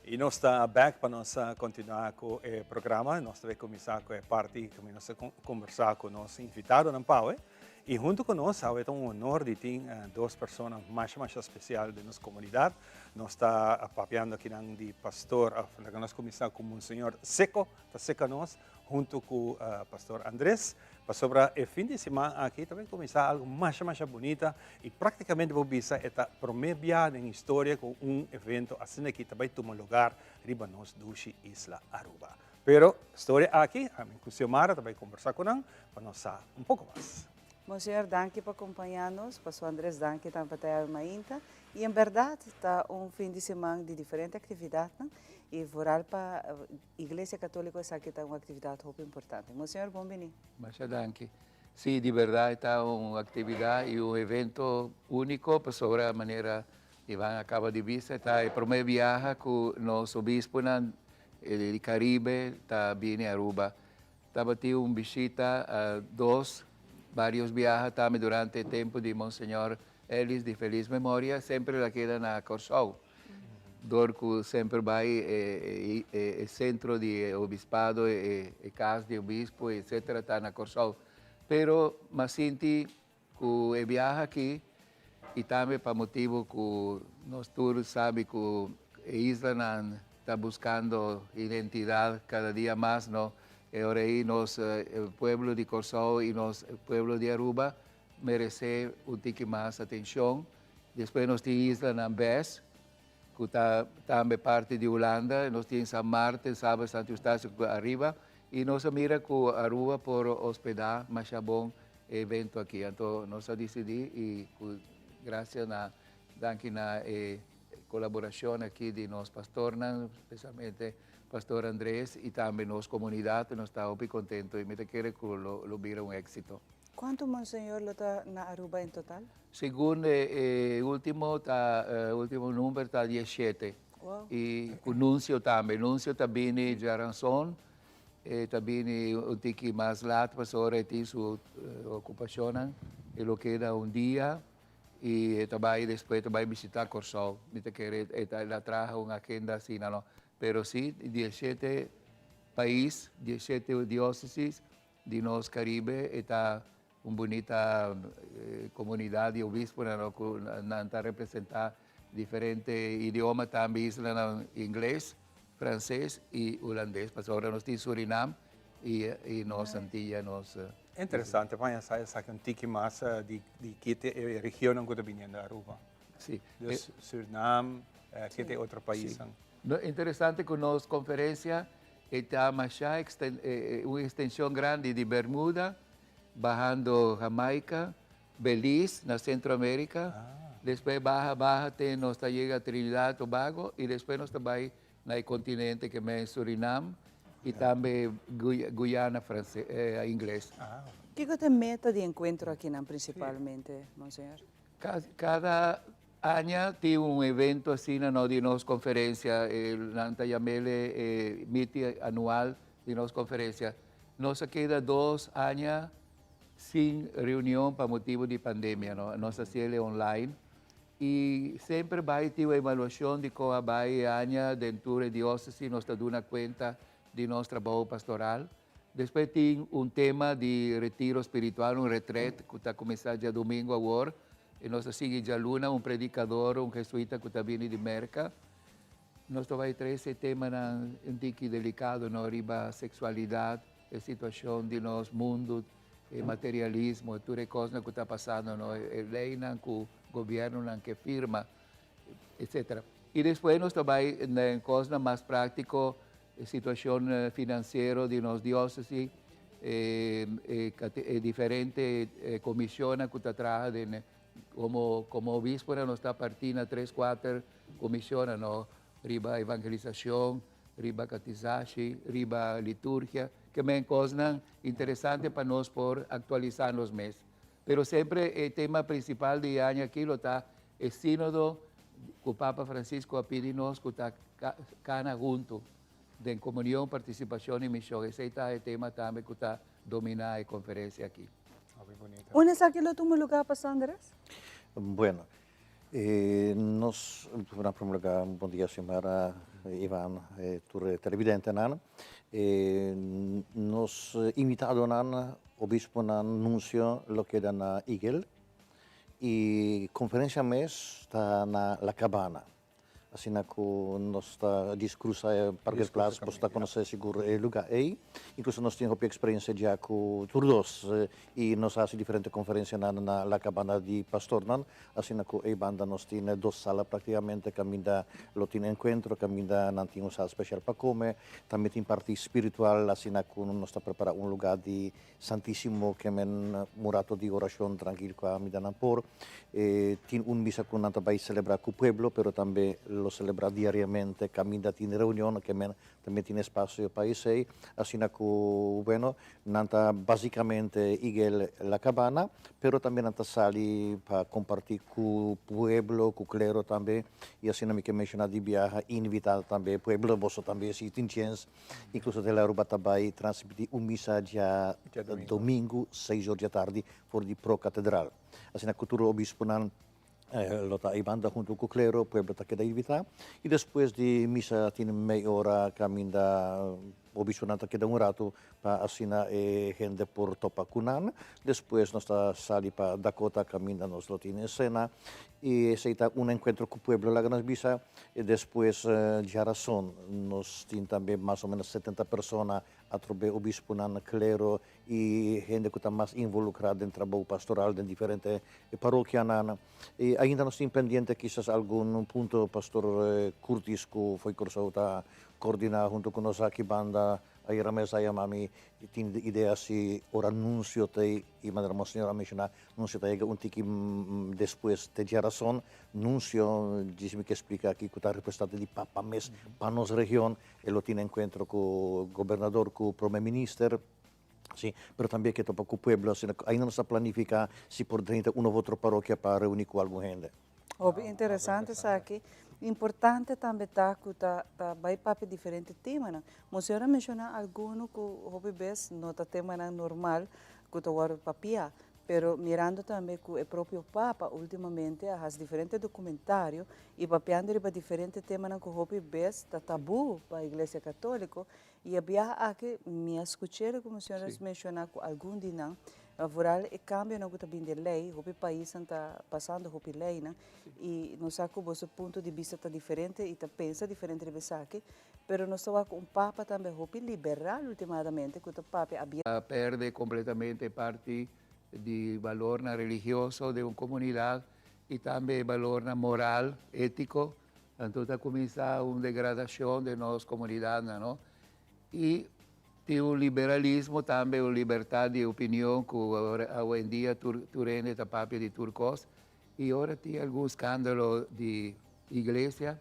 Y nos ta back pa nos continua cu e programa. Nos ta bay cuminsa cu e parti cu nos ta conversa cu nos invitadonan pa awe. Y hunto cu nos awe ta un honor di tin dos persona masha masha special den nos comunidad. Nos ta papiando akinan di pastor, of laga nos cuminsa cu Monseñor Seco ta seca nos hunto cu pastor Andres. Pasobra e fin di siman aki ta bin kuminsá algu masha masha bunita i práktikamente bo bisa e ta promé bia den historia ku un evento asina aki ta bai tuma lugar riba nos dushi isla Aruba. Pero storia aki ami ku Xiomara ta bai kombersá ku nan pa nos sa un poko mas. Monseñor danki pa kompañá nos, Pastor Andres danki tambe pa ta awe mainta i en bèrdat ta un fin di siman di diferente aktividatnan i vooral pa Iglesia Católico esaki ta un actividad hopi importante. Monseñor, bon bini. Masha danki. Sí, di berdad e ta un actividad y un evento unico pasobra manera Ivan a caba di bisa e ta e prome biaha cu nos obisponan di Caribe ta bini Aruba. Tabatin un bishita dos, varios biaha tambe durante e tempo di Monseñor Ellis di feliz memoria, semper el a keda na Corsou. Dor cu semper bay e centro di e obispado, e cas di obispo, etcetera ta na Corsou. Pero m'a sinti cu e biaha aki y tambe pa motibo cu nos tur sabi cu e islanan ta buscando identidad cada dia mas, no? E ora ey nos pueblo di Corsou y nos pueblo di Aruba meresé un tiki mas atencion. Despues nos tin islanan bes. ku ta tambe parti di Hulanda, nos tin San Martin, Saba, Santo Eustatius ku ariba i nos a mira ku Aruba por hospedá masha bon e evento aki. Anto nos a disidí i ku grasia na danki na e kolaborashon aki di nos pastornan, spesialmente Pastor Andres i tambe nos komunidat, nos ta hopi kontento i mi ta kere ku lo lo bira un éksito. Kuantu monseñor lo ta na Aruba en total? Segun e ultimo ta ultimo number ta diesshete. I ku nuncio tambe. Nuncio ta bini djaranson, e ta bini un tiki mas lat pasobra e tin su okupashonnan. E lo keda un dia i e ta bai despues ta bai bishita Kòrsou. Mi ta kere e ta el a traha un agenda asina no. Pero si diesshete pais, diesshete diósesis di nos Karibe e ta Un bunita comunidad di obisponan no cu nan ta representa diferente idioma tambe islanan ingles, frances y hulandes pasobra nos tin Surinam y y nos Antillas nos. Interesante pa sa esaki un tiki mas di di kite e regionnan cu ta biniendo Aruba. Si. Dus Surinam, kite otro paisnan. No, interesante cu nos conferencia e ta masha un extension grandi di Bermuda, bahando Jamaica, Belize na Centro America, despues baha baha te nos ta yega Trinidad Tobago y despues nos ta bay na e continente ke men Surinam y tambe Guyana Frances Ingles. Kiko ta e meta di encuentro akinan principalmente, Monseñor? Cada aña tin un evento asina no di nos conferencia, nan ta yam'el e meeting anual di nos conferencia. Nos a keda dos aña sin reunion pa motibo di pandemia no, nos a haciel online y semper bay tin un evaluacion di con a bay e aña den tur e diocesis, nos ta duna cuenta di nos trabou pastoral. Despues tin un tema di retiro spiritual, un retret cu ta cuminsa djadomingo awor y nos ta sigui djaluna un predicador, un jesuita cu ta bini di Merca. Nos ta bay trece temanan un tiki delicado no riba sexualidad, e situacion di nos mundo, e materialismo, tur e cosnan cu ta pasando no, e leynan cu gobiernonan ke firma, etcetera. Y despues nos ta bay na cosnan mas practico, e situacion financiero di nos diocesis, e e diferente comisionnan cu ta traha den como como obisponan nos ta parti na tres cuater comisionnan no riba evangelisacion, riba catisashi, riba liturgia, ke men cosnan interesante pa nos por actualisa nos mes. Pero semper e tema principal di e aña aki lo ta e Sínodo ku Papa Francisco a pidi nos ku ta kana huntu den komunion, partisipashon i mishon. Esei ta e tema tambe ku ta dominá e konferensia aki. Unda esaki lo tuma lugá, Pastor Andres? Bueno, nos, na primer lugar, bon dia Xiomara, Ivan, tur e televidentenan. Nos invitadonan, obisponan, nuncio lo keda na Eagle y conferencia mes ta na La Cabana. Asina ku nos ta djis krusa e parkeerplaats, boso ta konosé sigur e lugá ei. Inkluso nos tin hopi eksperensia dja ku tur dos i nos a hasi diferente konferensianan na La Kabana di Pastornan. Asina ku ei banda nos tin dos sala praktikamente kaminda lo tin enkuentro, kaminda nan tin un sala spesial pa kome. Tambe tin parti spiritual, asina ku nos ta prepará un lugá di Santísimo ke men un rato di orashon trankil ku a mida nan por. E tin un misa ku nan ta bai selebrá ku pueblo, pero tambe lo selebrá diariamente kaminda tin reunion, ke men tambe tin espasio pa esei. Asina ku, bueno, nan ta básikamente Iguel La Cabana, pero tambe nan ta sali pa kompartí ku pueblo, ku klero tambe. I asina mi ke menshoná di biaha invitá tambe pueblo, boso tambe si tin chens Incluso Tele Aruba ta bay transmiti un misa dja domingo seis or dja tardi for di Pro Catedral. Asina cu tur obisponan lo ta aybanda hunto cu clero, pueblo ta keda invita. Y despues di misa tin mey ora caminda. Obispunan ta keda un ratu pa asina e hende por topa ku nan. Despues nos ta sali pa Dakota kaminda nos lo tin e sena i esei ta un enkuentro ku pueblo laga nos bisa. I despues djarason nos tin tambe mas o menos 70 persona atrobe obispunan, klero i hende ku ta mas involukrá den trabou pastoral den diferente parokianan. I ainda nos tin pendiente kisas algun punto pastor Curtis ku fo'i Kòrsou ta Coordiná huntu ku nos aki banda ayera mes a yama mi i tin di idea si ora nuncio ta i manera Monseñor a menshoná nuncio ta yega un tiki despues te djerason nuncio djis mi ke splika aki ku ta representante di papa mes pa nos region e lo tin enkuentro ku gobernador ku prome minister si pero tambe ke topa ku pueblo asina ainda nos ta planifiká si por drenta un of otro parokia pa reuni ku algun hende. Hopi interesante esaki. Importante tambe ta cu ta ta bay papia diferente temanan. Monseñor a menciona alguno cu hopi bes no ta temanan normal cu ta wordo papia, pero mirando tambe cu e propio Papa ultimamente a haci diferente documentario y papiando riba diferente temanan cu hopi bes ta tabu pa Iglesia Catolico y e biaha aki mi a scuch'e cu Monseñor a menciona cu algun di nan Vooral e cambionan cu ta bin den ley, hopi paisnan ta pasando hopi leynan y nos sa cu boso punto di bista ta diferente y ta pensa diferente riba esaki, pero nos ta wak un papa tambe hopi liberal ultimadamente cu ta papia abierto. A perde completamente parti di balornan religioso den un comunidad y tambe e balornan moral, etico, anto ta cuminsa un degradacion den nos comunidadnan, no? Y Tin un liberalismo tambe, un libertad di opinion cu awendia tur tur hende ta papia di tur cos y ora tin algun scandalo di iglesia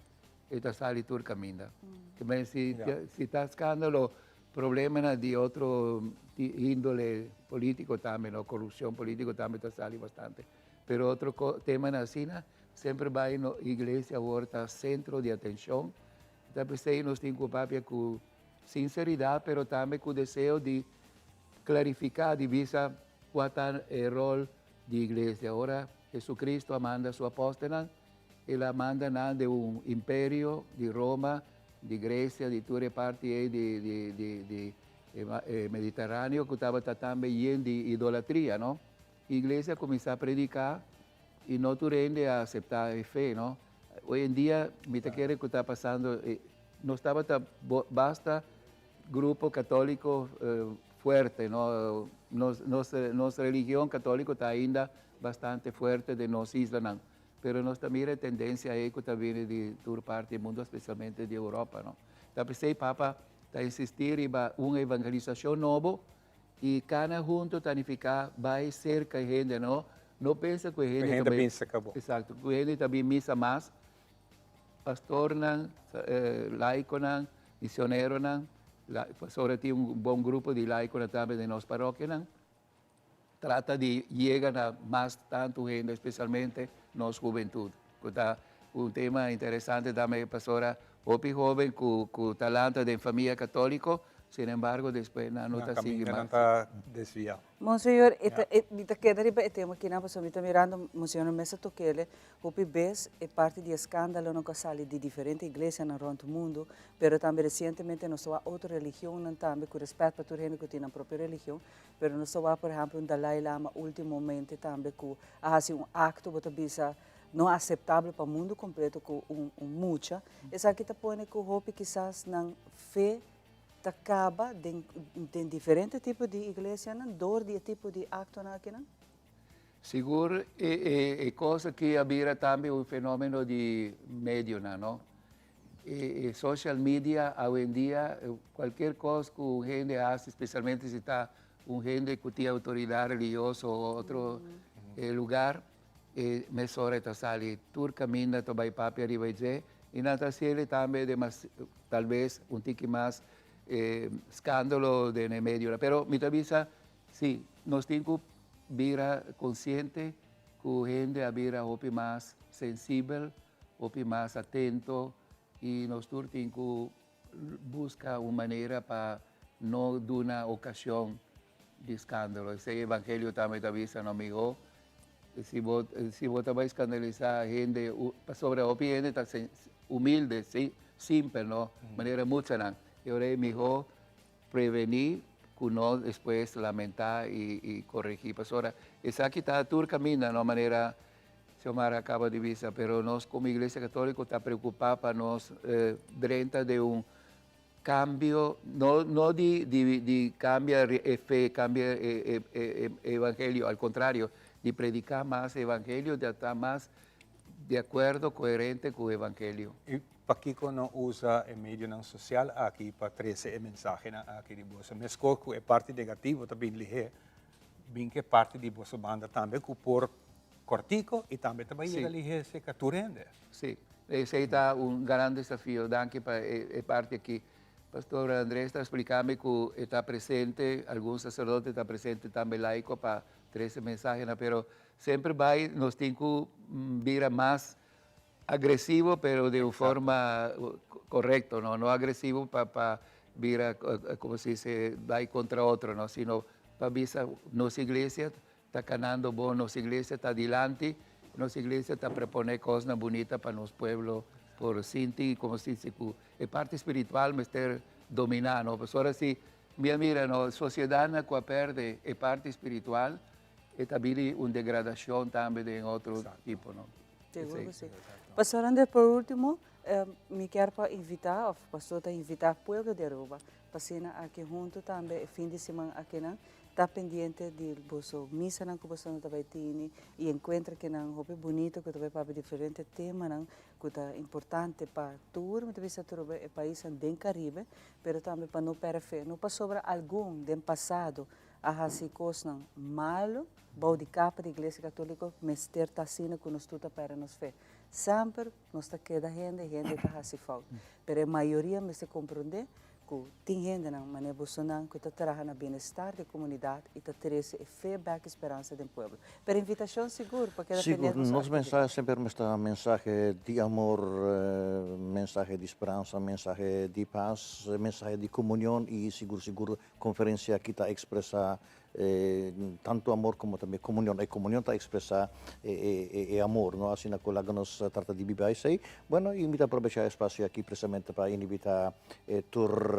e ta sali tur caminda. Kimen si si ta scandalo problemanan di otro indole politico tambe no, corupcion politico tambe ta sali bastante. Pero otro temanan asina semper bay no iglesia awor ta centro di atencion. Ta pesey nos tin cu papia cu Sinceridad pero tambe cu deseo di clarifica, di bisa cua ta e rol di iglesia. Ora Jesucristo a manda su apostelnan, el a manda nan den un imperio di Roma, di Grecia, di tur e parti ey di di di di e Mediterraneo cu tabata tambe yen di idolatria, no? Iglesia a cuminsa predica y no tur hende a acepta e fe, no? Hoy en dia mi ta kere cu ta pasando, nos tabata basta grupo catolico fuerte, no? Nos, nos, nos religion catolico ta ainda bastante fuerte den nos islanan, pero nos ta mira e tendencia ey cu ta bini di tur parti di mundo, especialmente di Europa, no? Ta pesey Papa ta insisti riba un evangelisacion nobo Y cana hunto ta nifica bay cerca e hende, no? No pensa cu e hende ta bay. Exacto, cu e hende ta bin misa mas. Pastornan, laiconan, misioneronan, pasobra tin un bon grupo di laiconan tambe den nos parokianan, trata di yega na mas tanto hende, especialmente nos hubentud, cu ta un tema interesante tambe pasobra hopi hoben cu cu ta lanta den famia catolico, sin embargo despues nan no ta sigui mas. Nan ta desvia. Monseñor, e ta e mi ta keda riba e tema kinan pasobra mi ta mirando Monseñor no mester tok'ele hopi bes e parti di escandalonan cu a sali di diferente iglesianan rond mundo, pero tambe recientemente nos ta wak otro religionnan tambe cu respet pa tur hende cu tin nan propio religion, pero nos ta wak por ehemplo un Dalai Lama ultimomente tambe cu a haci un acto bo ta bisa no aceptable pa mundo completo cu un un mucha, esaki ta pone cu hopi kisas nan fe ta caba den den diferente tipo di iglesianan door di e tipo di actonan akinan? Sigur e e e cos aki a bira tambe un fenomeno di medionan no. E e social media awendia cualkier cos cu un hende haci specialmente si ta un hende cu tin autoridad religioso o otro lugar E mesora e ta sali tur caminda ta bay papia riba e dje y nan ta haciele tambe demas tal bes un tiki mas scandalo den e medionan. Pero mi ta bisa si nos tin cu bira consciente cu hende a bira hopi mas sensibel, hopi mas atento y nos tur tin cu busca un manera pa no duna ocasion di scandalo. Esey evangelio tambe ta bisa no miho si bo si bo ta bay scandalisa hende pasobra hopi hende ta humilde simpel no manera muchanan y ora e miho. prevení ku no despues lamentá i koregí. Pasobra esaki ta tur kaminda, no manera Xiomara a kaba di bisa, pero nos komo Iglesia Katóliko ta preokupá pa nos drenta den un kambio, no no di di di kambia e fe, kambia e e e evangelio, al kontrario, di prediká mas evangelio, di ta mas di akuerdo, koherente ku evangelio. I pakiko no usa e medionan sosial aki pa trese e mensahenan aki di boso? Meskos ku e parti negativo ta bin lihé, bin ku e parti di boso banda tambe ku por Cortico y tambe ta bay yega lihé cerca tur hende. Sí, esey ta un gran desafio. Danki pa e parti aki. Pastor Andres ta splica mi cu e ta presente, algun sacerdote ta presente tambe laico pa trece mensahenan, pero semper bay nos tin cu bira mas agresivo pero di un forma correcto, no, no agresivo pa pa bira como se dice bay contra otro, no, sino pa bisa nos iglesia Ta kanando bon, nos iglesia ta dilanti, nos iglesia ta prepone kosnan bunita pa nos pueblo por sinti i komo si ku e parti spiritual mester dominá no. Pasobra si mi a mira no sosiedatnan ku a pèrdè e parti spiritual e ta bini un degradashon tambe den otro tipo no. Sigur ku si. Pastor Andrés por ultimo mi kier pa invitá òf pastor ta invitá pueblo di Aruba pa asina aki huntu tambe e fin di siman akinan Ta pendiente di boso misanan ku boso ta bai tini i enkuentro kinan hopi bunito ku ta bai papia diferente temanan ku ta importante pa tur, mi ta bisa tur e paisnan den Karibe, pero tambe pa no pèrdè fe. No pasobra algun den pasado a hasi kosnan malu bou di kapa di Iglesia Katoliko mester ta asina ku nos tur ta pèrdè nos fe. Semper nos ta keda hende, hende ta hasi fout, pero e mayoria mester komprondé ku tin hendenan manera bosonan ku ta traha na bienestar di komunidat i ta trese e fe bèk i speransa den pueblo. Pero invitashon sigur pa keda Sigur, pendiente boso nos aktividat. mensahe semper mester ta mensahe di amor, mensahe di speransa, mensahe di pas, mensahe di komunion i sigur sigur konferensia aki ta ekspresá Tantu amor komo tambe komunion. E komunion ta ekspresá e amor, no? Asina ku laga nos trata di biba esei. Bueno, i mi ta aprovechá e espasio aki presamente pa invitá tur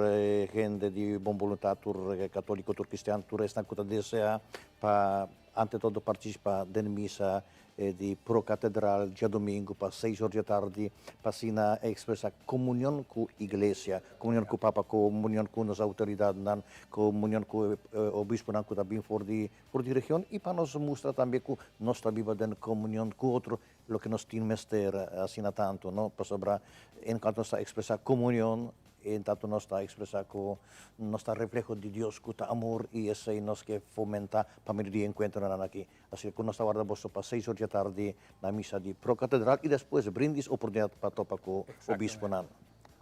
hende di bon boluntat, tur katoliko, tur kristian, tur esnan ku ta deseá pa ante todo partisipá den misa di Pro Catedral djadumingu pa seis or di atardi pa asina expresa comunion cu Iglesia, comunion cu Papa, comunion cu nos autoridadnan, comunion cu e obisponan cu ta bin for di for di region y pa nos mustra tambe cu nos ta biba den comunion cu otro, loke nos tin mester asina tanto, no? Pasobra en cuanto nos ta expresa comunion En tanto nos ta expresa cu nos ta refleho di Dios cu ta amor y esey nos ke fomenta pa medio di e encuentronan aki. Asina cu nos ta warda boso pa seis or dje tardi na misa di Pro Catedral y despues brindis oportunidad pa topa cu obisponan.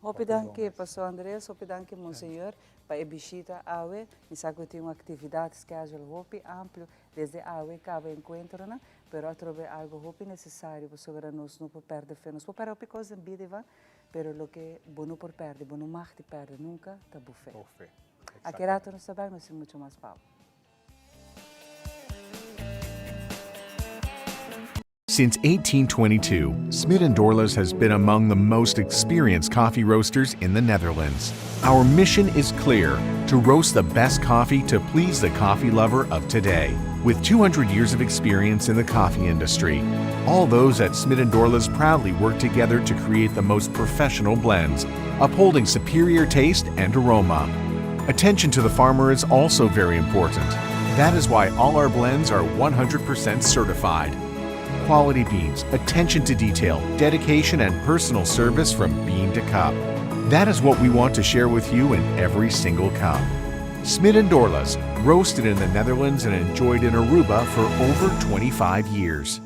Hopi danki Pastor Andres, hopi danki Monseñor pa e bishita awe. Mi sa cu tin un actividad schedule hopi amplio desde awe caba e encuentronan, pero atrobe algo hopi necesario pasobra nos no por perde fe. Nos por perde hopi cos den bida Ivan, Pero loke bo no por perde, bo no mag di perde nunca, ta bo fe. Bo fe. Aki rato nos ta bek, nos tin mucho mas pa bo. Since 1822, Smit and Dorlas has been among the most experienced coffee roasters in the Netherlands. Our mission is clear to roast the best coffee to please the coffee lover of today. With 200 years of experience in the coffee industry, all those at Smit and Dorlas proudly work together to create the most professional blends, upholding superior taste and aroma. Attention to the farmer is also very important. That is why all our blends are 100% certified. Quality beans, attention to detail, dedication, and personal service from bean to cup. That is what we want to share with you in every single cup. Smit and Dorlas, roasted in the Netherlands and enjoyed in Aruba for over 25 years.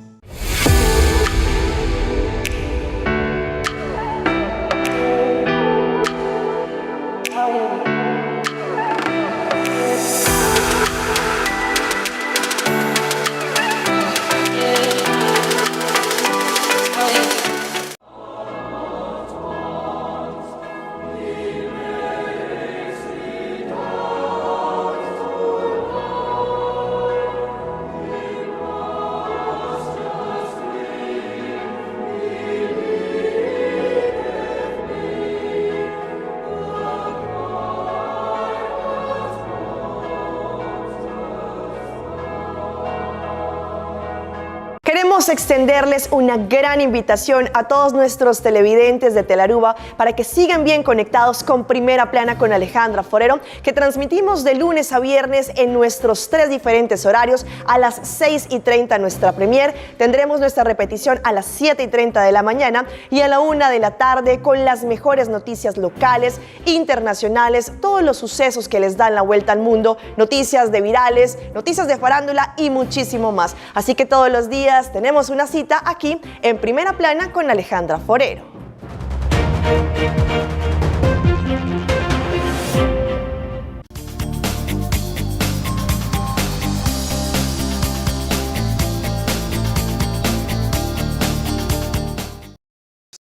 Queremos extenderles una gran invitación a todos nuestros televidentes de Telaruba para que sigan bien conectados con Primera Plana con Alejandra Forero, que transmitimos de lunes a viernes en nuestros tres diferentes horarios a las 6 y 30 nuestra premier. Tendremos nuestra repetición a las 7 y 30 de la mañana y a la 1 de la tarde con las mejores noticias locales, internacionales, todos los sucesos que les dan la vuelta al mundo, noticias de virales, noticias de farándula y muchísimo más. Así que todos los días tenemos una cita aquí en Primera Plana con Alejandra Forero.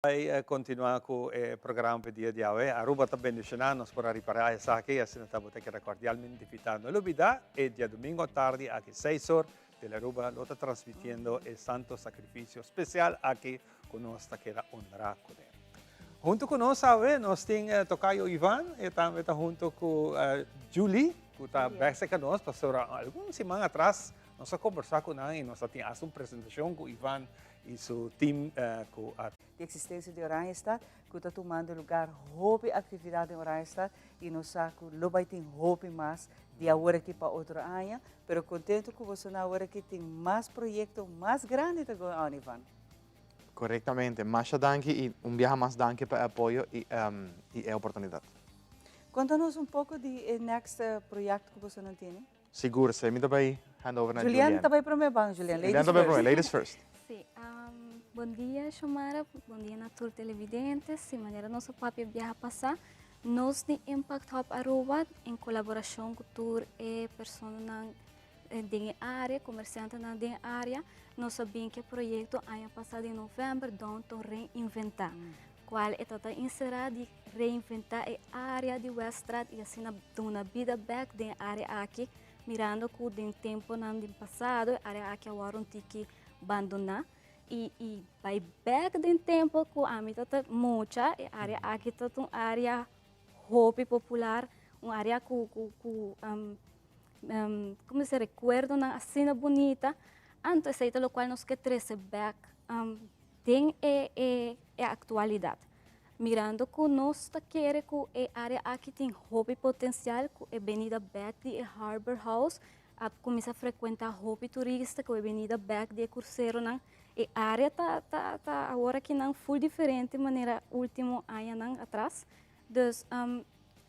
Bai continua cu e programa pa e dia di awe. Aruba ta bendiciona, nos por a ripara esaki, asina ta bo ta keda cordialmente invita. No lubida, e diadomingo atardi aki seis or, Telearuba lo ta transmitiendo e Santo Sacrificio special aki cu nos ta keda honra cune. Hunto cu nos awe nos tin Tocayo Ivan, e tambe ta hunto cu Julie, cu ta bek cerca nos, pasobra algun siman atras nos a combersa cu nan y nos a tin hasta un presentacion cu Ivan y su team cu a. Di existencia di Oranjestad, cu ta tumando lugar hopi actividad den Oranjestad y nos sa cu lo bay tin hopi mas di awor aki pa otro aña, pero contento cu boso na awor aki tin mas proyecto mas grandi ta going on, Ivan. Corectamente. Masha danki y un biaha mas danki pa e apoyo y y e oportunidad. Conta nos un poco di e next proyecto cu boso nan tene. Sigur, si. Mi ta bay hand over na Julian. Julian ta bay prome ban, Julian. Julian ta bay prome. Ladies first. Si. Bon dia, Xiomara. Bon dia na tur televidentes. Si manera nos a papia biaha pasa, nos di Impact Hub Aruba, en colaboracion cu tur e personanan den e area, comerciantenan den e area, nos a bin cu e proyecto aña pasa den november, Downtown Reinventa. Cual e ta ta encerá di reinventá e área di Weststraat y asina duna bida bek den e área aki, mirando cu den temponan den pasado e área aki a wòrdu un tiki bandoná y y bai bek den tempo cu ami ta ta mucha e área aki ta ta un área hopi popular, un área cu cu cu como se recuerdonan asina bunita, anto esey ta locual nos ke trece bek. Den e e actualidad, mirando cu nos ta kere cu e area aki tin hopi potencial, cu e benida bek di e Harbor House a cuminsa frecuenta hopi turista, cu e benida bek di e cruceronan, e area ta ta ta awor akinan full diferente manera ultimo añanan atras. Dus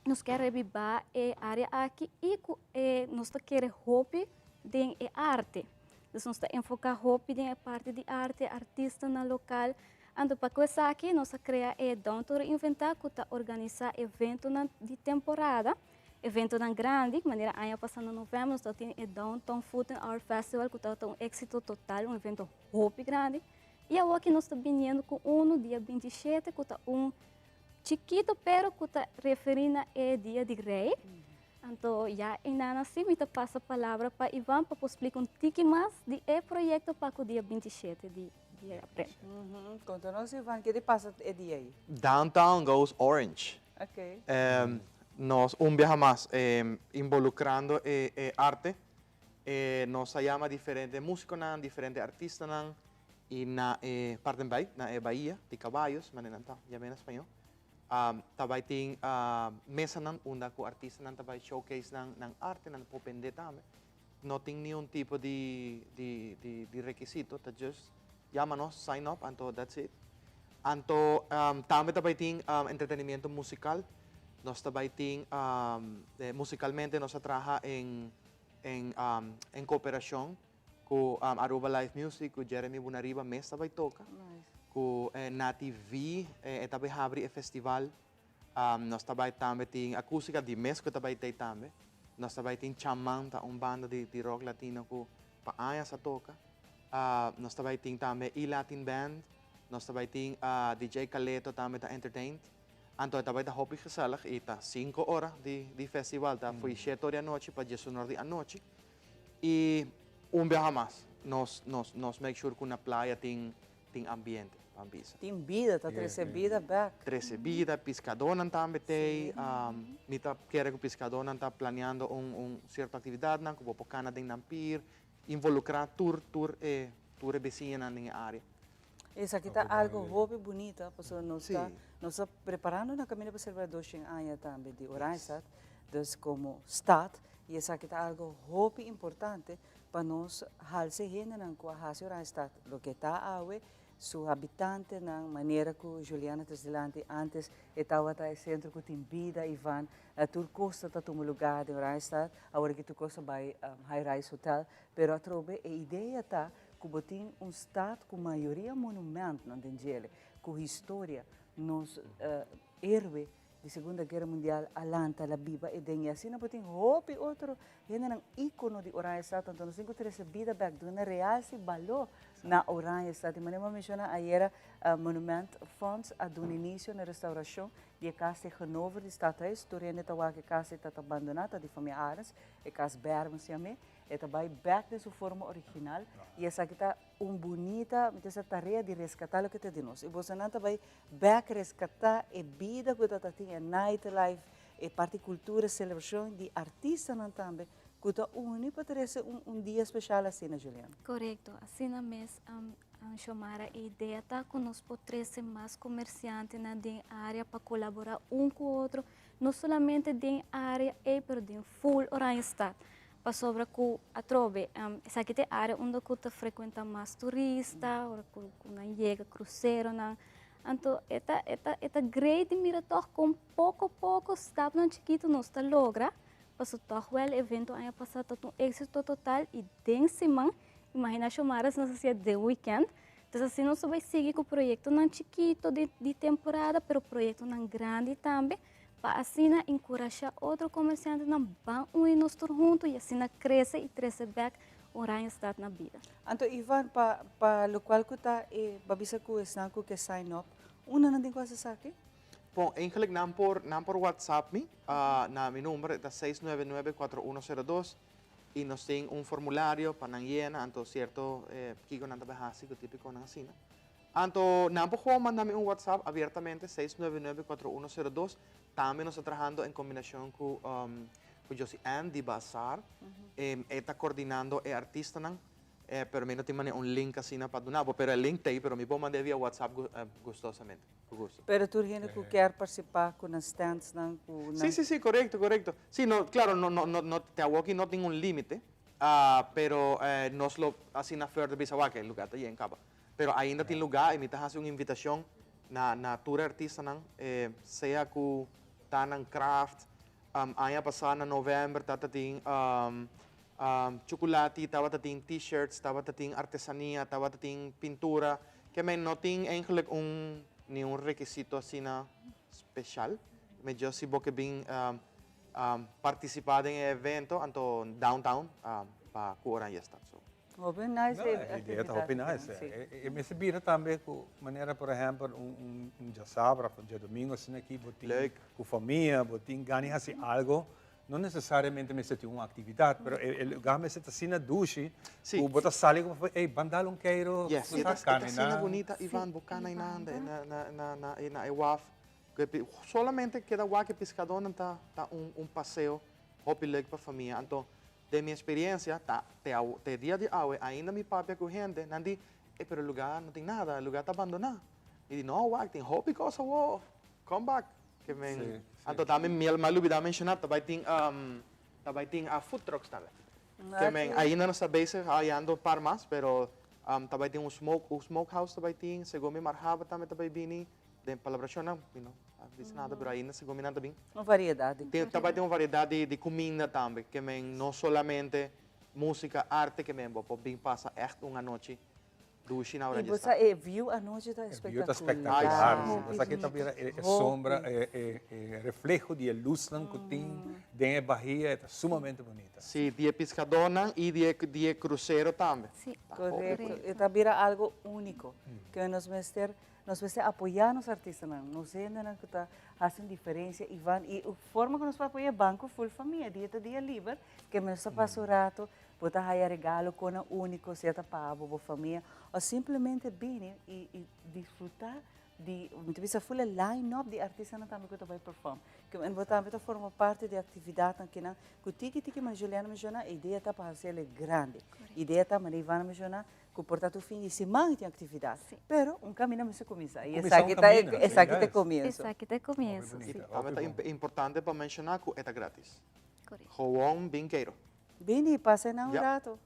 nos kier rebiba e area aki y cu e nos ta kere hopi den e arte. Dus nos ta enfoká hopi den e parti di arte, artistanan lokal. Anto pa ku esaki nos a krea e Downtown Reinventá ku ta organisá eventonan di temporada, eventonan grandi, manera aña pasá na novèmber nos tabatin e Downtown Food and Art Festival ku tabata un éksito total, un evento hopi grandi. I awoki nos ta biniendo ku unu dia 27 ku ta un chikito pero ku ta referí na e dia di Rei. Anto ya einan asi mi ta pasa palabra pa Ivan pa por splika un tiki mas di e proyekto pa ku dia 27 di di aprel. Konta nos Ivan, ke ta pasa e dia ei? Downtown goes orange. Ok. Nos un biaha mas involukrando e arte, nos a yama diferente musikonan, diferente artistanan i na e Paardenbaai, na e bahia di kabayos, manera nan ta yam'é na spañó. Ta bai tin mesanan unda ku artistanan ta bai showcase nan nan arte, nan por bende tambe. No tin niun tipo di di di di rekisito, ta just yama nos, sign up, anto that's it. Anto tambe ta bai tin entretenimiento musical, nos ta bai tin musicalmente nos a traha en en en cooperashon Ku Aruba Live Music, ku Jeremy Bunariba mes ta bai toka. Ku Nati V, e ta bai habri e festival. Nos ta bai tambe tin Acústica di mes ku ta bai tei tambe. Nos ta bai tin Chaman, ta un banda di rock latino ku pa añas a toka. Nos ta bai tin tambe E-Latin Band. Nos ta bai tin DJ Caleto tambe ta entertained. Anto e ta bai ta hopi gezellig i ta sinku ora di festival, ta fo'i shete ora di anochi pa diesun ora di anochi. Y un biaha mas nos nos nos make sure cu na playa tin tin ambiente pa bisa. Tin bida, ta trece bida bek. Trece bida, piscadornan tambe t'ey, mi ta kere cu piscadornan ta planeando un un cierto actividadnan cu bo por cana den nan pier, involucra tur tur e. tur e bisiñanan den e área. Esaki ta algo hopi bunita pasobra nos ta nos ta preparando na caminda pa celebra 200 aña tambe di Oranjestad, dus como stad y esaki ta algo hopi importante pa nos halsa e hendenan cu a haci Oranjestad loke ta awe, su habitantenan, manera cu Juliana tres dilanti antes e tawata e centro cu tin bida Ivan, tur cos ta tuma lugar den Oranjestad, awor aki tur cos a bay High Rise Hotel, pero atrobe e idea ta cu bo tin un stad cu mayoria monumentnan den djele, cu historia, nos héroe di Segunda Guera Mundial a lanta, la biba e den y asina bo tin hopi otro hendenan icono di Oranjestad, anto nos tin cu trece bida bek, duna realce y balor na Oranjestad. Y manera bo a menciona ayera, Monument Fonds a duna inicio na restauracion di e cas tegenover di Stadhuis, tur hende ta wak e cas ei ta ta abandona, ta di famia Arends, e cas Bermens yam'e. E ta bai bek den su forma original y esaki ta un bunita, mi ta bisa, tarea di rescata loke ta di nos. Y bosonan ta bai bek rescata e bida cu ta tin, e nightlife, e parti cultura, celebracion di artistanan tambe cu ta uni pa trece un dia special asina, Juliana. Corecto, asina mes, Xiomara, e idea ta cu nos por trece mas comerciantenan den area pa colabora un cu otro, no solamente den area ey pero den full Oranjestad. Pasobra ku atrobe esaki ta e área unda ku ta frekuentá mas turista, ora ku nan yega kruseronan. Anto e ta e ta e ta great di mira tòg kon poko poko stapnan chikitu nos ta logra, paso tòg wèl e evento aña pasá ta un éksito total i den siman, imaginá Xiomara si nos hasié den wikènt. Entonces asina nos ta bai sigui ku proyektonan chikitu di temporada pero proyektonan grandi tambe. Pa asina enkurashá otro komersiantenan ban uni nos tur huntu i asina krese i trese bèk Oranjestad na bida. Anto Ivan, pa pa lokual ku ta e ba bisa ku esnan ku ke sign up, unda nan tin ku hasi esaki? Bon, eigenlijk nan por nan por WhatsApp mi na mi number, e ta 6994102 i nos tin un formulario pa nan yena, anto sierto kiko nan ta bai hasi ku tipikonan asina. Anto nan por gewoon manda mi un WhatsApp abiertamente 6994102. Tambe nos ta trahando en combinacion cu cu Josie Ann di Bazar. E ta coordinando e artistanan, pero mi no tin manera un link asina pa duna bo, pero e link ta ei, pero mi por mand'e via WhatsApp gustosamente, cu gusto. Pero tur hende cu kier participa cu nan standsnan, cu nan. Si, si, si, corecto, corecto. Si, no, claro, no, no, no, te awoki no tin un limite, pero nos lo asina further bisa wak e lugar ta yen caba. Pero ainda tin lugá i mi ta hasi un invitashon na na tur e artistanan, sea ku ta nan craft, aña pasá na novèmber tabata tin chukulati, tabata tin t-shirts, tabata tin artesania, tabata tin pintura, ke men no tin eigenlijk un ni un rekisito asina speshal, me just si bo ke bin partisipá den e evento anto downtown pa ku Oranjestad. So. Hopi nice e actividad. E idea ta hopi nice. E mester bira tambe cu manera por ehempel un djasabra of un djadomingo asina aki bo tin cu famia, bo tin gana di haci algo, no necesariamente mester tin un actividad, pero e lugar mester ta asina dushi cu bo ta sali como ey ban dal un keiro, Yes, e ta asina bunita Ivan, bo cana inanda na e waf, solamente keda wak e piscadornan ta un paseo hopi leuk pa famia, anto Den mi experiencia, ta te awo, te dia di awe ainda mi papia cu hende, nan di, e pero e lugar no tin nada, e lugar ta abandona. Mi di, no wak, tin hopi cos awo, come back. Ke men, Sí, sí. anto tambe mi a lubida menciona, ta bay tin, ta bay tin food trucks tambe. Ke men, ainda nos ta bezig hayando un par mas, pero ta bay tin un smoke, un smokehouse ta bay tin, segun mi Marhaba tambe ta bay bini. Den palabrashonnan mi no a bisa nada, pero ainda segun mi nan ta bin. Un variedat di. Tin, ta bai tin un variedat di kuminda tambe, ke men no solamente musika, arte, ke men bo por bin pasa ègt un anochi dushi na I bo Oranjestad. sa e view anochi ta E view ta espectacular. spektakular. Si, bo sa ke ta bira e sombra, e refleho di e lusnan ku tin den e bahia, e ta sumamente bunita. Si, di e piskadónan i di e di e krusero tambe. Si. Ta hopi Korekto, bunita. e ta bira algo úniko, ke nos mester Nos mester apoyá nos artistanan, nos hendenan ku ta hasi un diferensia i van i e forma ku nos por apoyá e ban ku ful famia, dia ta dia liber, ke nos ta pasa un rato, bo ta haya regalo kona úniko, sea ta pa abo, bo famia, o simplemente bini i i disfrutá di, mi ta bisa ful e line up di artistanan tambe ku ta bai perform. Ke men bo tambe ta forma parti di aktividatnan kinan ku tiki tiki, manera Juliana menshoná, e idea ta pa hasi el grandi. Idea ta, manera Ivana menshoná, Ku por ta tur fin di siman tin aktividat. Pero un kaminda mester kuminsá i Kuminsá un esaki ta kaminda, sí, esaki ta e yes. komienso. Esaki ta e komienso, Hopi sí. bunita, Tambe hopi ta bon. importante pa menshoná ku e ta gratis. Korekto. Gewoon bin keiro. Bini, pasa einan un Ja. rato.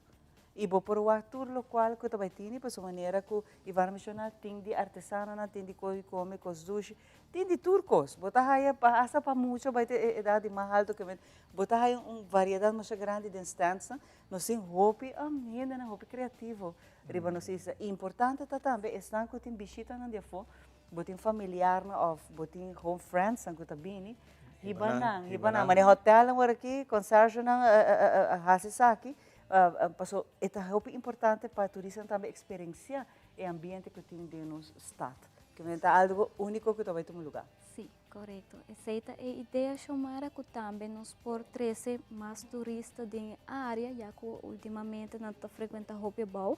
I bo por wak tur lokual ku ta bai tini, pasobra manera ku Ivana menshoná tin di artesanonan, tin di kos di kome, kos dushi, tin di tur kos. Bo ta haya pa hasta pa mucha bai te e edat di mas haltu ke men, bo ta haya un variedat masha grandi den standsnan. Nos tin hopi hendenan hopi kreativo riba nos isla. Importante ta tambe esnan ku tin bishitanan di afó, bo tin familiarnan òf bo tin gewoon friendsnan ku ta bini, hiba nan, hiba nan. Manera hotelnan wor aki, konsèrshonan a hasi esaki, pasobra e ta hopi importante pa turistanan tambe eksperensiá e ambiente ku tin den nos stat. Kimente ta algu úniko ku ta bai tuma lugá. Sí. Korekto. Esei ta e idea, Xiomara, ku tambe nos por trese mas turista den e área, ya ku últimamente nan ta frekuentá hopi abou.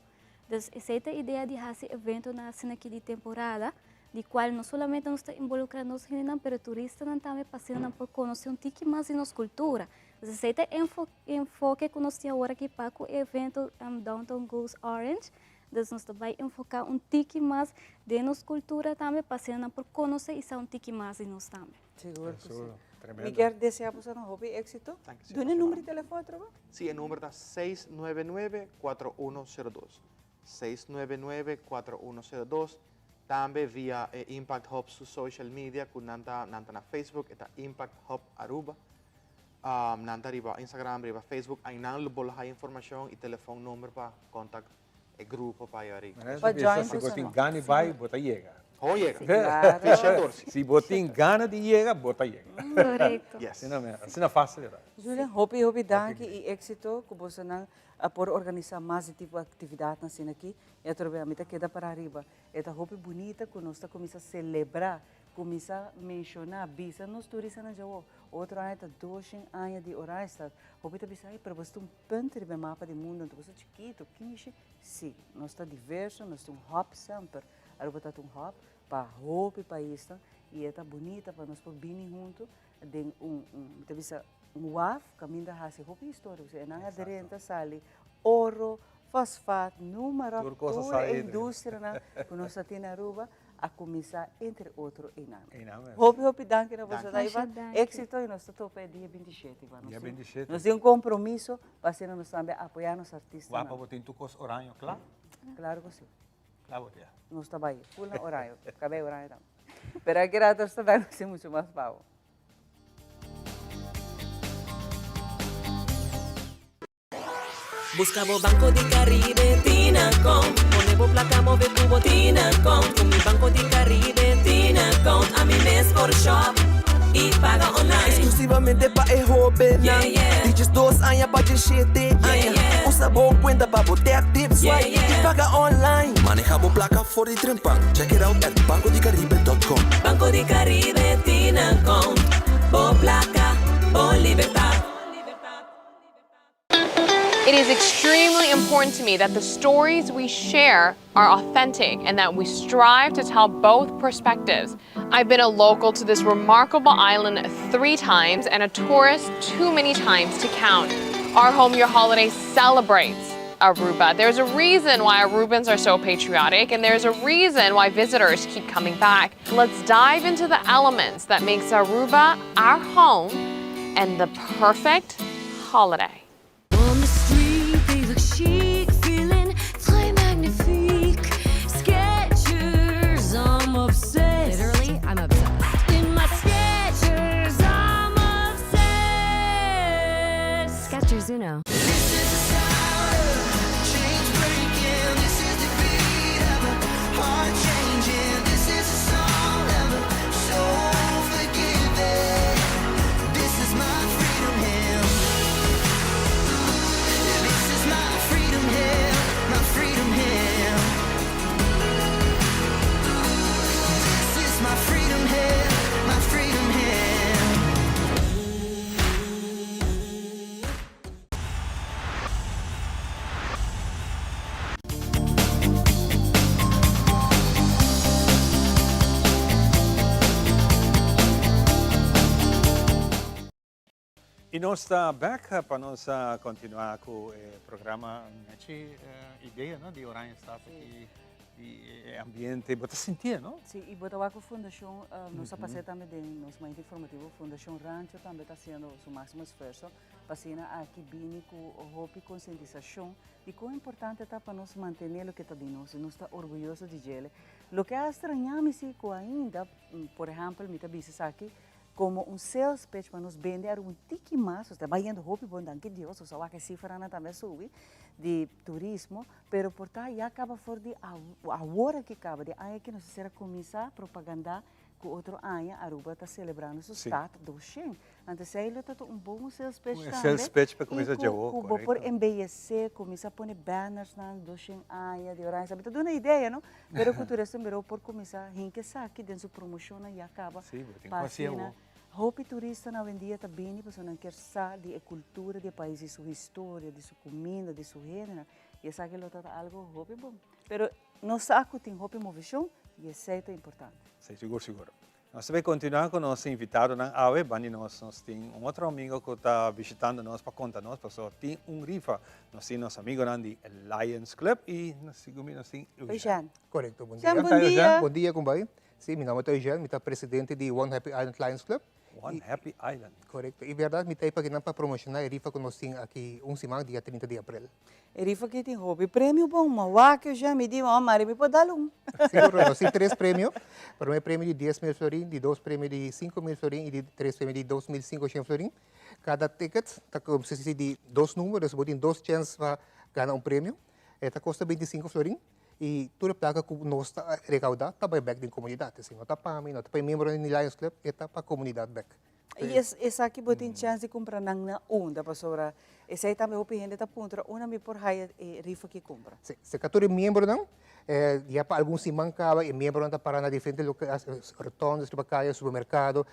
Dus esei ta e idea di hasi eventonan asina aki di temporada, di kual no solamente nos ta involukrá nos hendenan, pero turistanan tambe pa asina nan por konosé un tiki mas di nos kultura. Dus esei ta e enfoke ku nos tin awor aki pa ku e evento Downtown Goes Orange. Dus nos ta bai enfoká un tiki mas den nos kultura tambe pa asina nan por konosé i sa un tiki mas di nos tambe. Sigur ku si. Mi kier desea boso nan hopi éksito. Duna e number di telefòn atrobe. Si, e number ta 699 4102. 699 4102. Tambe via e Impact Hub su social media ku nan ta nan ta na Facebook e ta Impact Hub Aruba. Nan ta riba Instagram, riba Facebook, einan lo bo lo haya informacion y telefon number pa contact e grupo pa ayo ariba. Pa join Si bo tin gana di bai, bo ta yega. Ho yega. Claro. Fisha torsi. Si bo tin gana di yega, bo ta yega. Correcto. Yes. Asina mes, asina facil e ta. Julian, hopi hopi danki y exito cu bosonan a por organisa mas di tipo actividadnan asina aki. Y atrobe ami ta keda para ariba. E ta hopi bunita cu nos ta cuminsa celebra Kuminsá menshoná, bisa nos turistanan djawo, otro aña ta doshen aña di Oranjestad. Hopi ta bisa, ay, pero boso ta un punt riba e mapa di mundu, anto boso ta chikitu, ki mishi? Sí, nos ta diverso, nos ta un hub semper. Aruba ta un hub pa hopi paisnan i e ta bunita pa nos por bini huntu den un, un, mi ta bisa, un waf kaminda hasi hopi historia, pasobra e nan a drenta sali oro, fosfat, numa Tur kos a tur sali e ei dren. industrianan ku nos ta tin na Aruba. a cuminsa entre otro einan. Einan mes. Hopi hopi danki na boso Danki. Ivan. Danki. Exito y nos ta topa e dia 27 Ivan. Dia 27. Nos tin un compromiso pa asina nos tambe apoya nos artistanan. Wapa bo tin tur cos oraño cla? Claro cu si. Cla bo tin. Nos ta bay full na oraño, cabey oraño tambe. Pero aki rato nos ta bay nos tin mucho mas pa bo. Busca bo Banco di Caribe Tinacom Pone bo placa move cu bo Tinacom Cu mi Banco di Caribe Tinacom Ami mes por shop y paga online Exclusivamente pa e hobennan Di 12 aña pa 17 aña Usa bo cuenta pa bo tap tip swipe y paga online Maneha bo placa for di trempan Check it out at bancodicaribe.com Banco di Caribe Tinacom Bo placa, bo libertad. It is extremely important to me that the stories we share are authentic and that we strive to tell both perspectives. I've been a local to this remarkable island three times and a tourist too many times to count. Our Home Your Holiday celebrates Aruba. There's a reason why Arubans are so patriotic and there's a reason why visitors keep coming back. Let's dive into the elements that makes Aruba our home and the perfect holiday. On the street, they look chic, feeling très magnifique. Skechers, I'm obsessed. Literally, I'm obsessed. In my Skechers, I'm obsessed. Skechers Uno. This is the sound of chains breaking. This is the beat of a heart changing. This is the song of a soul forgiving. This is my freedom hymn. Y nos ta bek pa nos continua cu e programa. Nechi idea no di Oranjestad aki di e ambiente bo ta sintié no? Si y bo ta wak cu fundacion nos a pas'é tambe den nos momento informativo fundacion Rancho tambe ta haciendo su maximo esfuerzo pa asina aki bini cu hopi concientisacion di con importante ta pa nos mantene loke ta di nos y nos ta orguyoso di djele. Loke a straña mi si cu ainda por ehempel mi ta bisa esaki Como un sales pitch pa nos bende algun tiki mas, nos ta bayendo hopi bon, danki Dios, nos a wak e cifranan tambe a subi di turismo, pero por ta ya caba for di awor aki caba, di aña aki nos a ser a cuminsa propaganda cu otro aña Aruba ta celebrando su stad 200. Anto esey lo ta un bon sales pitch Un tambe sales pitch pa y cuminsa cu djawo, cu bo por correcto. embellece, cuminsa pone bannersnan 200 aña di Oranje, ta duna idea no, Pero cu Turismo Bureau por cuminsa hinca esaki den su promocionnan ya caba Sí, bo tin pa cu haci asina awo. hopi turistanan awendia ta bini pasobra nan kier sa di e cultura di e pais, di su historia, di su cuminda, di su hendenan y esaki lo ta algo hopi bon. Pero nos sa cu tin hopi movecion y esey ta importante. Sí, sigur, sigur. Nos ta bay continua cu nos invitadonan awe. Bandi nos, nos tin un otro amigo cu ta bishitando nos pa conta nos pasobra tin un rifa. Nos tin nos amigonan di Lions Club y nos segun mi nos tin Eugène. Correcto, bon dia. Eugène, bon dia. Bon dia, con bay? Si, mi nomber ta Eugène, mi ta presidente di One Happy Island Lions Club. One Happy Island. Correcto. Y berdad mi ta ahí pa kinan pa promociona e rifa cu nos tin aki un siman, dia 30 di april. E rifa aki tin hopi premio bon, ma wak Eugène, mi di, oh Mari, mi por dal un. Sigur, nos tin tres premio. Prome premio di 10 mil florin, di dos premio di 5 mil florin y di tres premio di 2500 florin. Cada ticket ta consisti di dos numero, dus bo tin dos chens pa gana un premio. E ta costa 25 florin. Y tur e placa cu nos ta recauda ta bay bek den comunidad. Esey no ta pa mi, no ta pa e miembronan di Lions Club, e ta pa comunidad bek. Y esaki bo tin chance di cumpra nan na unda? Pasobra esey tambe hopi hende ta puntra, unda mi por haya e rifa ki cumpra? Si, cerca tur e miembronan, ya pa algun siman caba e miembronan ta para na diferente rotondas riba caya, supermercado,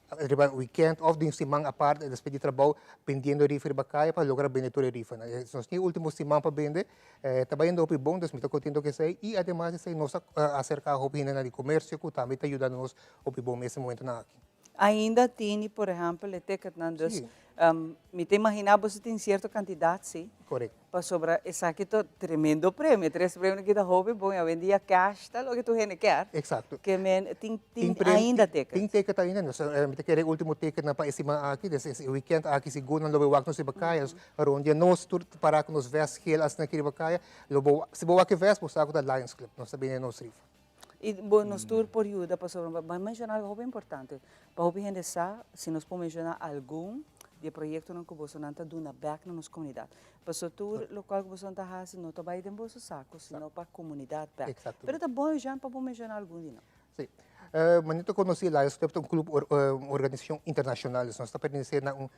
Riba weekend of den siman apart despues di trabou bendiendo rifa riba kaya pa logra bende tur e rifanan. Nos tin e ultimo siman pa bende, ta bayendo hopi bon dus mi ta contento ku esei i ademas di esei nos a aserka hopi hendenan di comercio ku tambe ta yuda nos hopi bon mes e momentonan aki. Ainda tini por ehempel e ticketnan dus mi ta imagina bo si tin cierto cantidad si. Correcto. Pasobra esaki ta tremendo premio, tres premio ki ta hopi bon y awendia cash ta loke tur hende kier. Exacto. Ke men tin tin ainda ticket. Tin ticket ainda, nos mi ta kere e ultimo ticketnan pa e siman aki, des e weekend aki sigur nan lo bay wak nos riba kaya, rondia nos tur para ku nos vest geel asina aki riba kaya, lo bo si bo wak e vest bo sa ku ta Lions Club, nos ta bini nos rifa. Y bo nos tur por yuda pasobra bo a menciona algo hopi importante. Pa hopi hende sa, si nos por menciona algun di e proyectonan cu bosonan ta duna bek na nos comunidad. Pasobra tur locual cu bosonan ta haci no ta bay den boso saco, sino pa comunidad bek. Pero ta bon Jean pa bo menciona algun di nan. Si. Manera ta conoci Lions Club ta un club, un organisacion internacional. Nos ta pertenece na un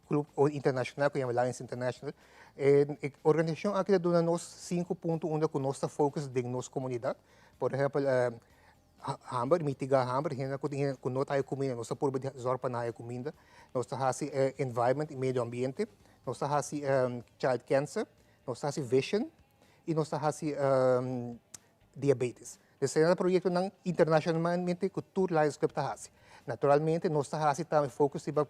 club internacional cu yama Lions International. E organisacion aki ta duna nos cinco punto unda cu nos ta focus den nos comunidad. Por ehempel, hamber, mitiga hamber, hende ku tin ku no ta haya kuminda, nos ta purba di zòrg pa nan haya kuminda. Nos ta hasi environment i medio ambiente, nos ta hasi child cancer, nos ta hasi vision i nos ta hasi diabetes. Esei ta proyektonan internashonalmente ku tur Lions Club ta hasi. Naturalmente nos ta hasi tambe focus riba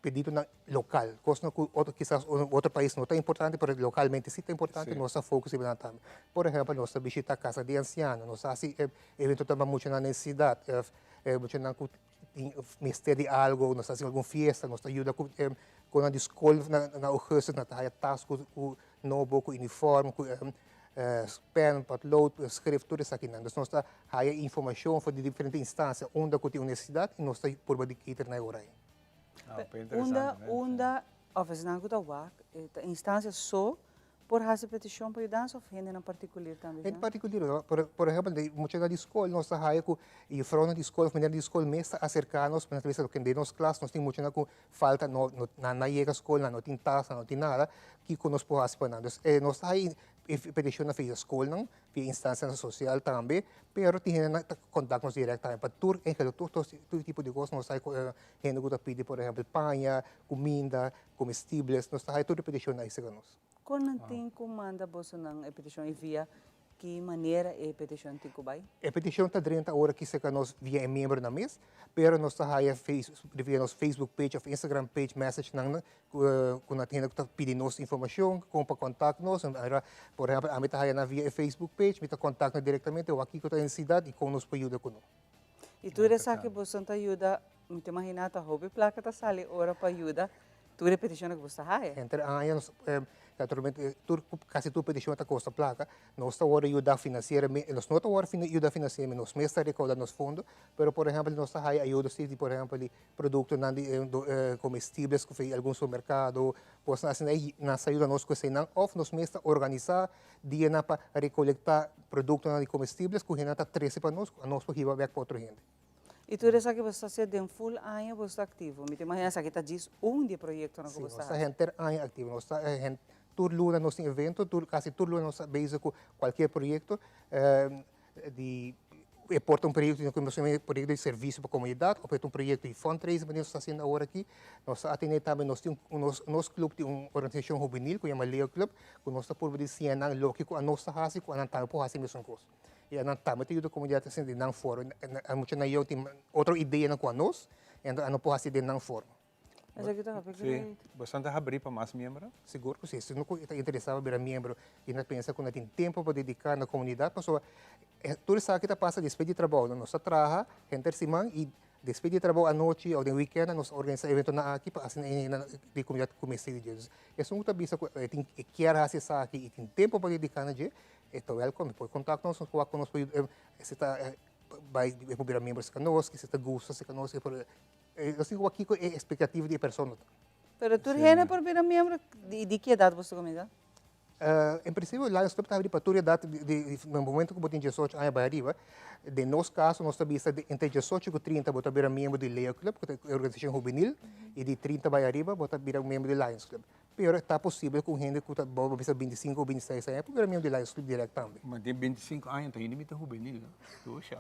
pedidonan local, cosnan cu otro kisas otro pais no ta importante pero localmente si ta importante, nos ta focus riba nan tambe. Por ehempel nos ta bishita casa di anciano, nos ta haci evento tambe pa muchanan necesidad, muchanan cu tin mester di algo, nos ta haci algun fiesta, nos ta yuda cu conan di scol na augustus nan ta haya tas cu nobo, cu uniform, cu pen, potlood, schrift, tur esakinan. Dus nos ta haya informacion for di diferente instancia unda cu tin un necesidad y nos ta purba di cater na e ora ey. Unda unda of esnan ku ta wak e ta instancia so por hasi peticion pa yudansa of hendenan particulier tambe? Hende particulier, por ehempel di muchanan di skol nos ta haya ku juffrouwnan di skol of menernan di skol mes ta aserka nos pa nan ta bisa loke den nos klas nos tin muchanan ku falta no nan no a yega skol nan no tin tas nan no tin nada kiko nos por hasi pa nan. Dus nos ta haya peticionnan via skolnan Tin instancianan social tambe, pero tin hendenan ta contact nos direct tambe pa tur eigenlijk tur tur tipo di cos nos ta hay hende cu ta pidi por ehempel paña, cuminda, comestibles, nos ta hay tur e peticionnan ahí cerca nos. Con nan tin cu manda bosonan e peticion y via? Ki manera e peticion tin cu bay? E peticion ta drenta ora ki cerca nos via e miembronan mes, pero nos ta haya via nos Facebook page of Instagram page message nan cu nan hende cu ta pidi nos informacion con pa contact nos. Por ehempel ami ta haya nan via e Facebook page, mi ta contact nan directamente wak kico ta e necesidad y con nos por yuda cu nan. Y tur esaki boso ta yuda, mi ta imagina ta hopi placa ta sali ora pa yuda Tur e peticionnan ku bo sta haya. Henter aña nos, naturalmente tur, kasi tur peticion ta kosta plaka. Nos ta wòrdu yuda finansieramente, nos no ta wòrdu yuda finansieramente, nos mes ta rekouda nos fondo, pero por ehèmpel nos ta haya ayudo si di por ehèmpel di produktonan di komestibles ku fi algun supermerkado, kosnan asina ei nan sa yuda nos ku eseinan òf nos mes ta organisá dianan pa rekolektá produktonan di komestibles ku hende ta trese pa nos, ku anos por hiba bèk pa otro hende. I tur esaki bo sta hacié den full aña bo sta activo. Mi ta imagina esaki ta djis un di e proyectonan cu bo sta haci. Si, nos ta henter aña activo. Nos ta tur luna nos tin evento, tur casi tur luna nos ta bezig cu cualkier proyecto di e por ta un proyecto di proyecto di servicio pa comunidad of e ta un proyecto di fundraising manera nos ta haciendo awor aki. Nos ta atende tambe nos tin nos nos club tin un organisacion hubenil cu yama Leo Club cu nos ta purba di siña nan loke cu anos ta haci cu anan tambe por haci e mesun cos. I anan tambe ta yuda komunidat asina den nan forma. A mucha nan yòn tin otro ideanan ku anos, enton anan por hasi den nan forma. Esaki ta hopi great. Sí. Boso ta habrí pa mas miembro? Sigur ku si. Si no ku ta interesá pa bira miembro i nan pensa ku nan tin tempu pa dediká na komunidat, pasobra tur esaki ta pasa despues di trabou. Nos ta traha henter siman i despues di trabou anochi òf den wikènt nos ta organisá eventonan aki pa asina e hendenan di komunidat kuminsá di dje. Esun ku ta bisa ku e tin e kier hasi esaki i tin tempu pa dediká na dje, E ta welcome, e por contact nos, nos por wak con nos por yuda, si ta bay e por bira miembro cerca nos, si ta gusta cerca nos, e por, nos tin cu wak kico e expectativa di e persona ta. Pero tur hende por bira miembro? Di di ki edad boso ta cuminsa? En principio Lions Club ta habri pa tur edad, di na momento cu bo tin diesocho aña bay ariba, den nos caso nos ta bisa entre diesocho cu trinta bo ta bira miembro di Leo Club, cu ta e organisacion hubenil, y di trinta bay ariba bo ta bira miembro di Lions Club. Pero ta posibel ku un hende ku ta bo bisa bintisinko o bintiseis aña por bira miembro di Lions Club dirèkt tambe. Ma den bintisinko aña ta hende mi ta hubenil no. Tu sha.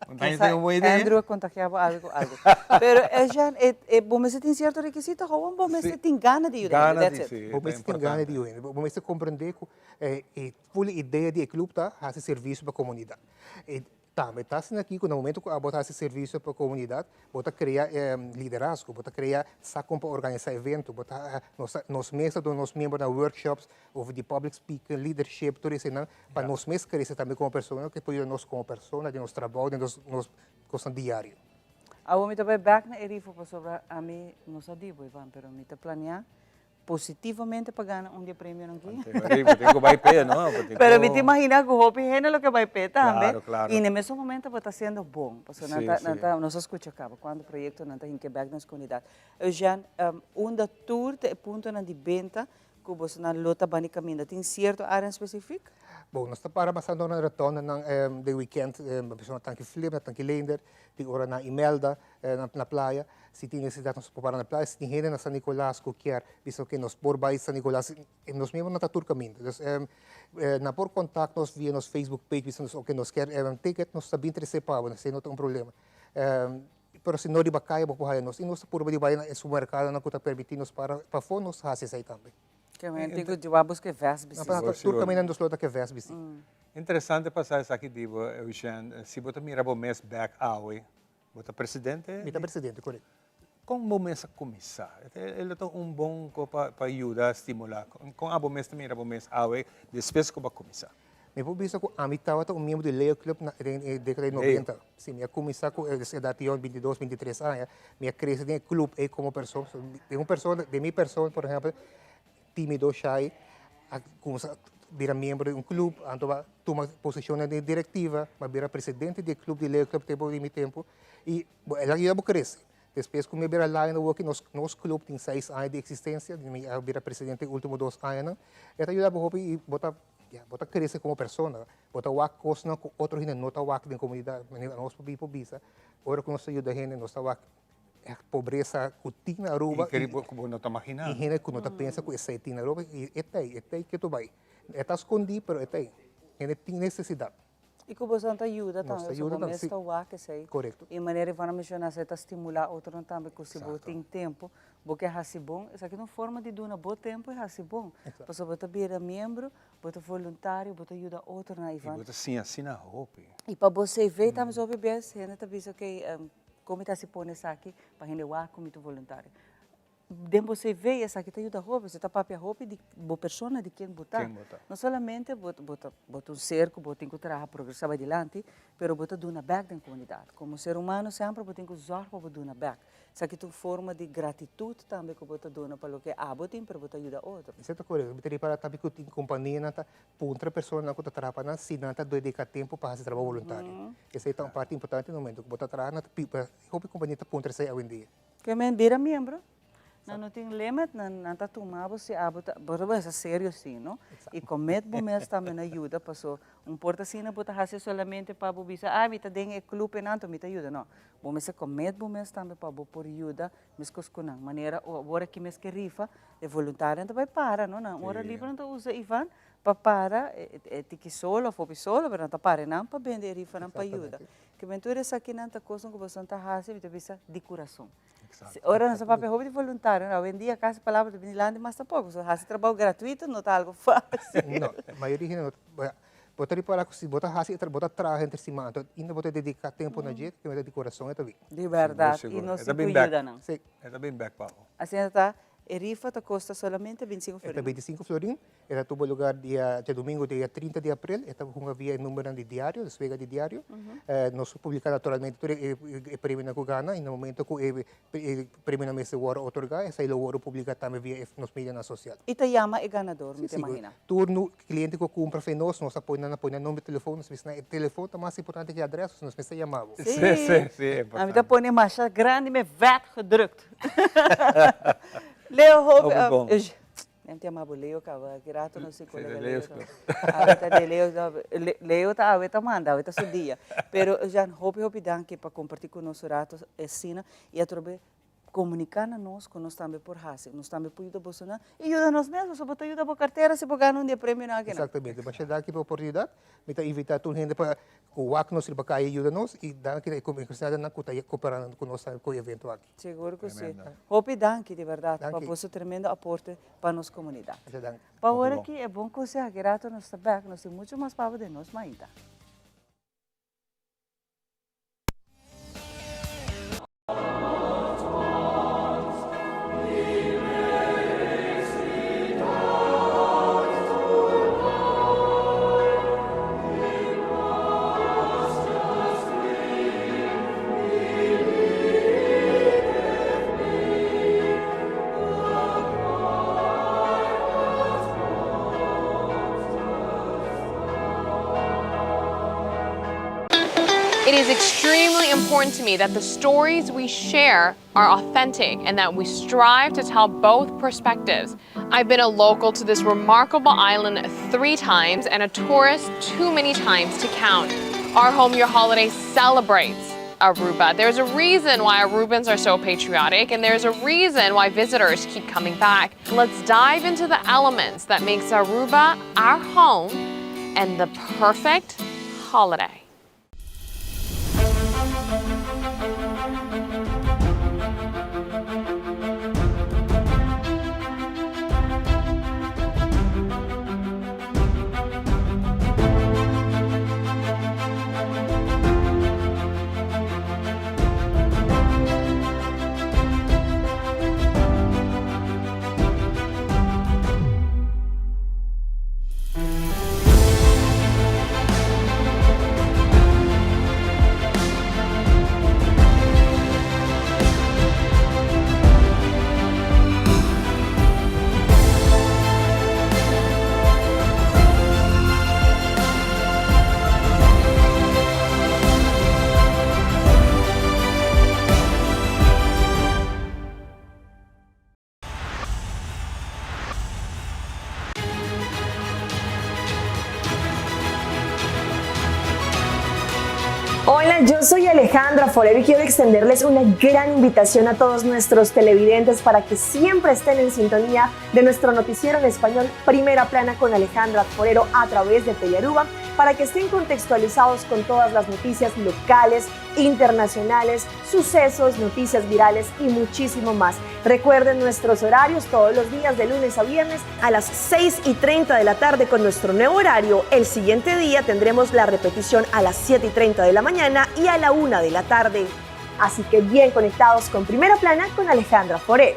Un ta hende un bon idea. Andrew a kontagia bo algu ku algu. Pero Jean, e bo mester tin sierto rekisito gewoon bo mester tin gana di yuda hende, that's it. Bo mester tin gana di yuda hende. Bo mester komprendé ku e ful idea di e club ta hasi servisio pa komunidat. E Tambe ta asina aki ku na momento ku abo ta hasi servisio pa komunidat, bo ta krea liderazgo, bo ta krea sa kon pa organisá evento, bo ta nos ta nos mes ta duna nos miembronan workshops over di public speaking, leadership, tur eseinan pa nos mes krese tambe komo persona ku por yuda nos komo persona den nos trabou, den nos nos kosnan diario. Awor mi ta bai bèk na e rifo pasobra ami no sa di bo Ivan, pero mi ta planea Positivamente pa gana un di e premionan aki. Tin ku bai p'e, no? Pero mi ta imagina ku hopi hende lo ke bai p'e tambe. Claro, claro. I na e mesun momento bo ta hasiendo bon. Pasobra nan ta, nan ta, nos a skucha kaba kuantu proyektonan ta hinka bèk den nos komunidat. Eugène, unda tur ta e puntonan di benta ku bosonan lo ta bani kaminda? Tin sierto área en spesifik? Bon, nos ta para basando na rotondanan den wikènt, persona Tanki Flip, na Tanki Leendert, tin ora na Imelda, na playa. Si tin necesidad nos por para na playa. Si tin hende na San Nicolas cu kier bisa oke nos por bay San Nicolas, nos mismo no ta tur caminda. Dus nan por contact nos via nos Facebook page bisa nos oke nos kier ticket, nos ta bin trece pa bo, esey no ta un problema. Pero si no riba caya bo por haya nos y nos ta purba di bay na e supermercadonan cu ta permiti nos para pafo, nos ta haci esey tambe. Ke hende cu a busca e vest bisti. Tur caminda nos lo ta ke vest bisti. Interesante pa sa esaki di bo, Eugène. Si bo ta mira bo mes bek awe, Bo ta presidente? Mi ta presidente, korekto. Kon bo mes a kuminsá? E lo ta un bon ko pa yuda stimulá. Kon abo mes ta mira bo mes awe despues ku bo a kuminsá? Mi por bisa ku ami tabata un miembro di Leo Club na den e dékada di noventa. Si, mi a kuminsá ku e edat di bintidos, bintitres aña. Mi a krese den e club ei komo persona. Den un persona, den mi persona, por ehèmpel, tímido, shy, a kuminsá bira miembro di un club, anto a tuma posishonnan den direktiva, a bira presidente di e club di Leo Club tempu di mi tempu, i bo el a yuda bo krese. Despues ku mi a bira Lion awoki, nos nos club tin seis aña di eksistensia, mi a bira presidente e ultimo dos añanan, e ta yuda bo hopi i bo ta, ya, bo ta krese komo persona, bo ta wak kosnan ku otro hende no ta wak den komunidat, manera nos por bisa, ora ku nos ta yuda hende nos ta wak E pobresa ku tin na Aruba. I ku bo no ta maginá. I hende ku no ta pensa ku esei tin na Aruba i e ta ei, e ta ei ketu bai. E ta skondí pero e ta ei. Hende tin nesesidat. I ku boso ta yuda tambe, pasobra bo mes ta wak esei. Korekto. I manera Ivana a menshoná esei ta stimulá otronan tambe ku si bo tin tempu. Bo ke hasi bon, esaki ta un forma di duna bo tempu i hasi bon. Pasobra bo ta bira miembro, bo ta voluntario, bo ta yuda otronan, Ivan. I bo ta siña asina hopi. I pa bo CV tambe hopi bes hende ta bisa ok, kon mi ta hasi pone esaki pa hende wak ku mi ta voluntario. Den bo CV esaki ta yuda hopi, si ta papia hopi di bo persona, di ken bo ta. No solamente bo bo ta bo ta un ser ku bo tin ku traha progresá bai dilanti, pero bo ta duna bèk den komunidat. Komo ser humano semper bo tin ku zòrg pa bo duna bèk. Esaki ta un forma di gratitut tambe ku bo ta duna pa loke abo tin, pero bo ta yuda otro. Esei ta korekto. Mi ta ripará tambe ku tin kompanianan ta puntra personanan ku ta traha pa nan si nan ta dediká tempu pa hasi trabou boluntario. Esei ta un parti importante na momento ku bo ta traha nan ta hopi kompania ta puntra esei awendia. Ke men bira miembro, nan no tin limit, nan nan ta tuma bo si abo ta, bo ta basa serio si no, y commit bo mes tambe na yuda paso un por ta asina bo ta haci solamente pa bo bisa ay mi ta den e club enan anto mi ta yuda, no, bo mester commit bo mes tambe pa bo por yuda mescos cu nan, manera awor aki mes ke rifa e voluntarionan ta bay para no, nan ora liber nan ta usa Ivan pa para e tiki solo of hopi solo pero nan ta para enan pa bende e rifanan pa yuda. Ke men tur esakinan ta kosnan ku boso ta hasi, mi ta bisa di kurason. Ora nos a papia hopi di voluntario, awendia kasi palabra ta bini landi mas tampoco, so hasi trabou gratuito no ta algo fácil. No, mayoria hende no ta, bo ta ripara ku si bo ta hasi e trabou, bo ta traha henter siman, anto ainda bo ta dediká tempu na dje, ke men ta di kurason e ta bin. Di bèrdat, i nos tin ku yuda nan. E ta bin bèk pa bo. Asina ta, e rifa ta kosta solamente 25 florin. E ta 25 florin, E ta tuba lugar dia djadumingu dia 30 di april. E ta hunga via e numbernan di diario, des wega di diario. Nos publica naturalmente tur e premionan cu gana y na momento cu e premionan mester worde otorga, esai lo worde publica tambe via e nos medianan social. Y ta yama e ganador, mi ta imagina. Tur cliente cu cumpra fe nos, nos ta pone nan a pone nan nomber di telefon, nos bisa nan e telefon ta mas importante cu e adres, nos mester yama bo. Sí, ami ta pone masha grandi me vet gedrukt. Leo hopi. Nem te amabo Leo caba, ki rato no si colega Leo. Awe ta de Leo, Leo ta awe ta manda, awe ta su dia. Pero Jean, hopi hopi danki pa comparti cu nos un rato asina y atrobe comunica na nos cu nos tambe por haci. Nos tambe por yuda bosonan y yuda nos mes, pasobra bo ta yuda bo cartera si bo gana un di e premionan akinan. Exactamente. Masha danki pa e oportunidad. Mi ta invita tur hende pa cu wak nos riba caya yuda nos y danki na e comerciantenan cu ta cooperando cu nos cu e evento aki. Sigur cu si. Hopi danki di berdad pa boso tremendo aporte pa nos comunidad. Pa awor aki e bon conseho aki rato nos ta bek, nos tin mucho mas pabo den nos mainta. It is extremely important to me that the stories we share are authentic and that we strive to tell both perspectives. I've been a local to this remarkable island three times and a tourist too many times to count. Our Home Your Holiday celebrates Aruba. There's a reason why Arubans are so patriotic and there's a reason why visitors keep coming back. Let's dive into the elements that makes Aruba our home and the perfect holiday. Hola, yo soy Alejandra Forero y quiero extenderles una gran invitación a todos nuestros televidentes para que siempre estén en sintonía de nuestro noticiero en español Primera Plana con Alejandra Forero a través de Telearuba. para que estén contextualizados con todas las noticias locales, internacionales, sucesos, noticias virales y muchísimo más. Recuerden nuestros horarios todos los días de lunes a viernes a las 6 y 30 de la tarde con nuestro nuevo horario. El siguiente día tendremos la repetición a las 7 y 30 de la mañana y a la 1 de la tarde. Así que bien conectados con Primera Plana con Alejandra Foré.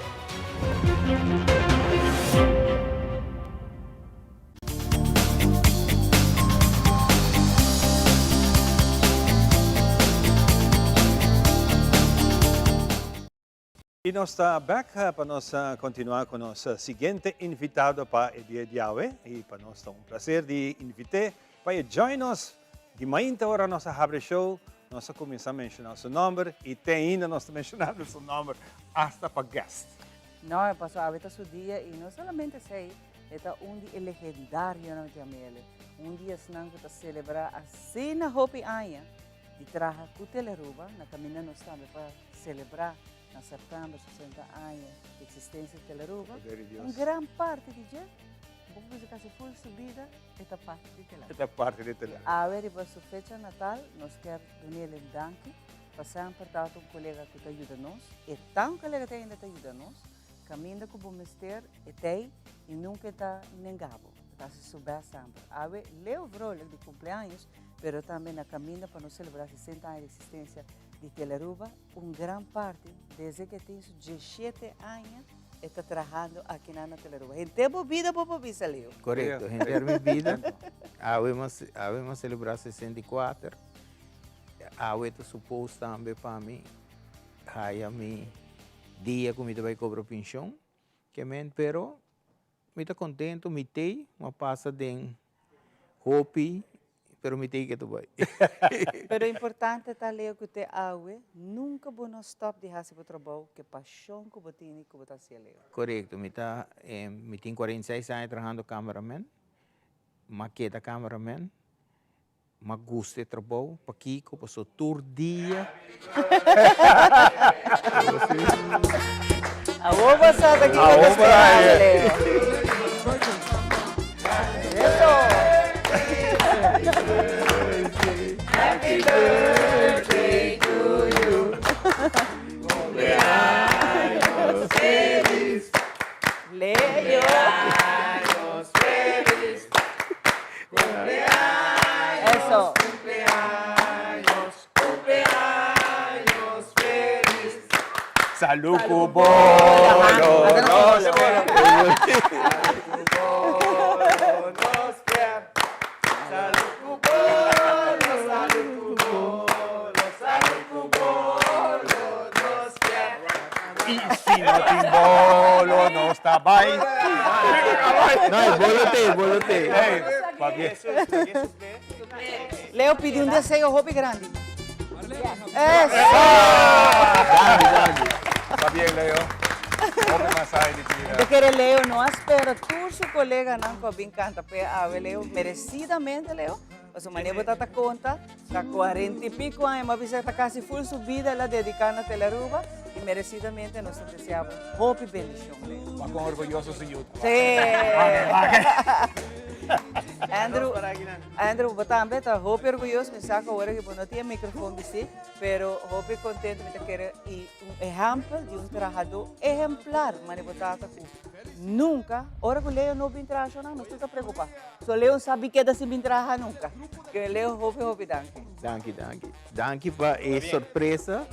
Y nos ta bek pa nos continua cu nos siguiente invitado pa e dia di awe. Y pa nos ta un placer di invite pa e join nos di mainta ora nos a habri show. Nos a cuminsa menciona su nomber y te ainda nos ta mencionando su nomber hasta pa guest. No, paso awe ta su dia y no solamente esey, e ta un di e legendarionan di Amele. Un di esnan cu ta celebra asina hopi aña di traha cu Telearuba, na caminda nos tambe pa celebra na september 60 aña di existencia di Telearuba. Un gran parti di dje, bo por bisa casi full su bida, e ta parti di Telearuba. E ta parti di Telearuba. Awe riba su fecha natal nos kier dun'el un danki pa semper tabata un colega cu ta yuda nos, e ta un colega te ainda ta yuda nos, caminda cu bo mester e t'ey y nunca e ta nenga bo, e ta haci su best semper. Awe Leo Vrolijk di cumpleaños, pero tambe na caminda pa nos celebra 60 aña di existencia di Telearuba, un gran parti desde cu e tin su diesshete aña e ta trahando akinan na Telearuba. Henter bo bida bo por bisa Leo. Corecto, henter mi bida. Awe mi a celebra 64. Awe ta suppose tambe pa mi haya mi dia cu mi ta bay cobra pension. Ke men, pero mi ta contento, mi tey, mi a pasa den hopi, pero mi tey ke ta bay. Pero importante ta Leo cu te awe nunca bo no stop di haci bo trabou cu e pasion cu bo tini cu bo ta hacia Leo. Corecto, mi ta, mi tin 46 aña trahando cameraman, mi a keda cameraman. M'a gusta e trabou, pakiko? Paso tur dia. Awor bo sa ta kiko ta sperando, Leo. Eso. Happy birthday to you. Cumpleaños feliz. Leo. Cumpleaños feliz. Eso. Cumpleaños, cumpleaños feliz. Salud cu bolo nos Y si no tin bolo nos ta bay. No, e bolo te, e bolo te. Hey, pabia. Leo pidi un deseo hopi grandi. Eso! Danki, danki. Pabien, Leo. Hopi mas ai di tira. Te kere Leo no a spera tur su coleganan cu a bin canta p'e awe, Leo. Merecidamente, Leo. Pasobra manera bo ta ta konta, ta kuarenta i piko aña, m'a bisa ta kasi ful su bida el a dediká na Telearuba i meresidamente nos ta deseá bo hopi bendishon, Leo. Wak kon orguyoso su yu ta. Sí! Andrew, Andrew, bo tambe ta hopi orguyoso, mi sa ku awor aki bo no tin e mikrofon bistí, pero hopi kontento mi ta kere i un ehèmpel di un trahadó ehemplar manera bo tata ku nunka, ora ku Leo no bin traha shonnan nos tur ta preokupá. So Leo sa bi keda sin bin traha nunca. Ke Leo hopi hopi danki. Danki danki. Danki pa e sorpresa.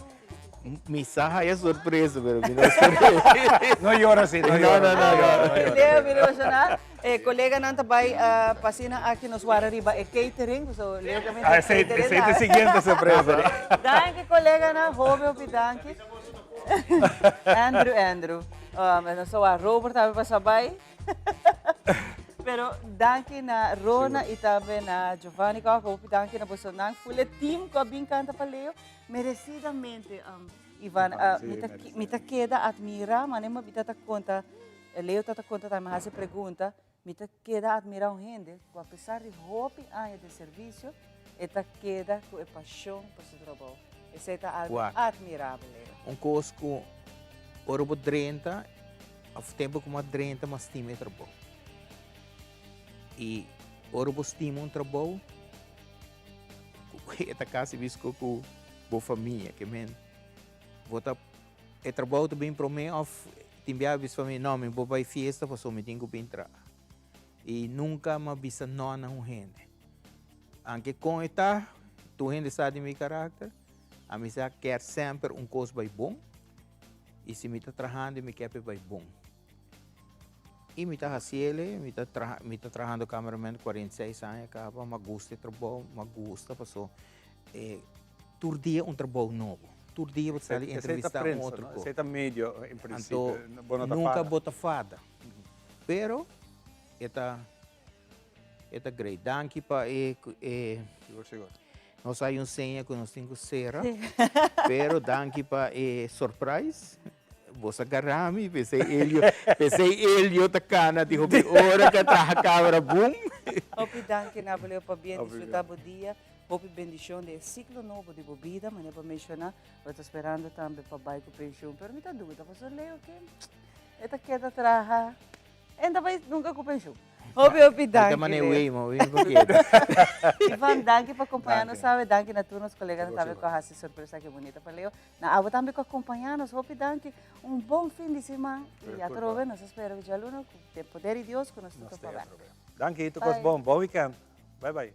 Mi sa haya sorpresa pero mi no spera. No yora si, no yora. No, no, no, no. Leo mi emociona. E coleganan ta bay pa asina aki nos wara riba e catering. So Leo ta mester catering. Esey ta e siguiente sorpresa. Danki coleganan, hopi hopi danki. Andrew, Andrew. Nos ta wak Robert tambe pasa bay. Pero danki na Rona y tambe na Giovanni Koch, hopi danki na boso nan full e team cu a bin canta pa Leo. Merecidamente, um, Ivan, uh, mi, ta, mi ta keda admira, mane mi ta ta conta, eh, Leo ta ta conta tambe hace pregunta, mi ta keda admira un hende cu a pesar di hopi aña de servicio, e ta keda cu e pasion pa su trabou. Esey ta algo Wak. admirabel, Leo. Un cos cu ora bo drenta, Of tempu ku bo drenta, bo stima e trabou. I ora bo stima un trabou, E ta kasi bisko ku bo famia, ke men bo ta e trabou ta bin promé òf tin biaha bisa famia no mi por bai fiesta pasobra mi tin ku bin traha. I nunka mi a bisa no na un hende. Anke kon e ta, tur hende sa di mi karakter, ami sa kier semper un kos bai bon i si mi ta trahando mi kier pa e bai bon. I mi ta hasiele, mi ta traha, mi ta trahando cameraman 46 aña caba, mi a gusta e trabou, mi a gusta paso e tur dia un trabou nobo, tur dia bo ta sali entrevista un otro cos. Esey ta medio en principio, Anto bo no ta nunca fada. bo ta fada, pero e ta e ta great. Danki pa e e Sigur sigur. Nos hay un seña cu nos tin cu cera, pero danki pa e surprise. Bos a gara mi, pesey Elio, pesey Elio ta cana di hopi ora cu a traha camera boom. Hopi danki na bo Leo pabia disfruta bo dia, hopi bendicion den e ciclo nobo di bo bida, manera bo a menciona, bo ta sperando tambe pa bay cu pensioen, pero mi ta duda pasobra Leo ke e ta keda traha. E no ta bai nunca cu pensioen. Hopi, hopi danki. Mi ta mane wey, ma wey pa keda. Ivan, danki pa acompaña nos awe. Danki na tur nos coleganan tambe cu a haci sorpresa aki bunita pa Leo. Na abo tambe cu a acompaña nos. Hopi danki. Un bon fin di siman. Y atrobe nos a spera cu djaluna cu den poder di Dios cu nos ta topa bek. Danki, tur cos bon. Bon weekend. Bye bye.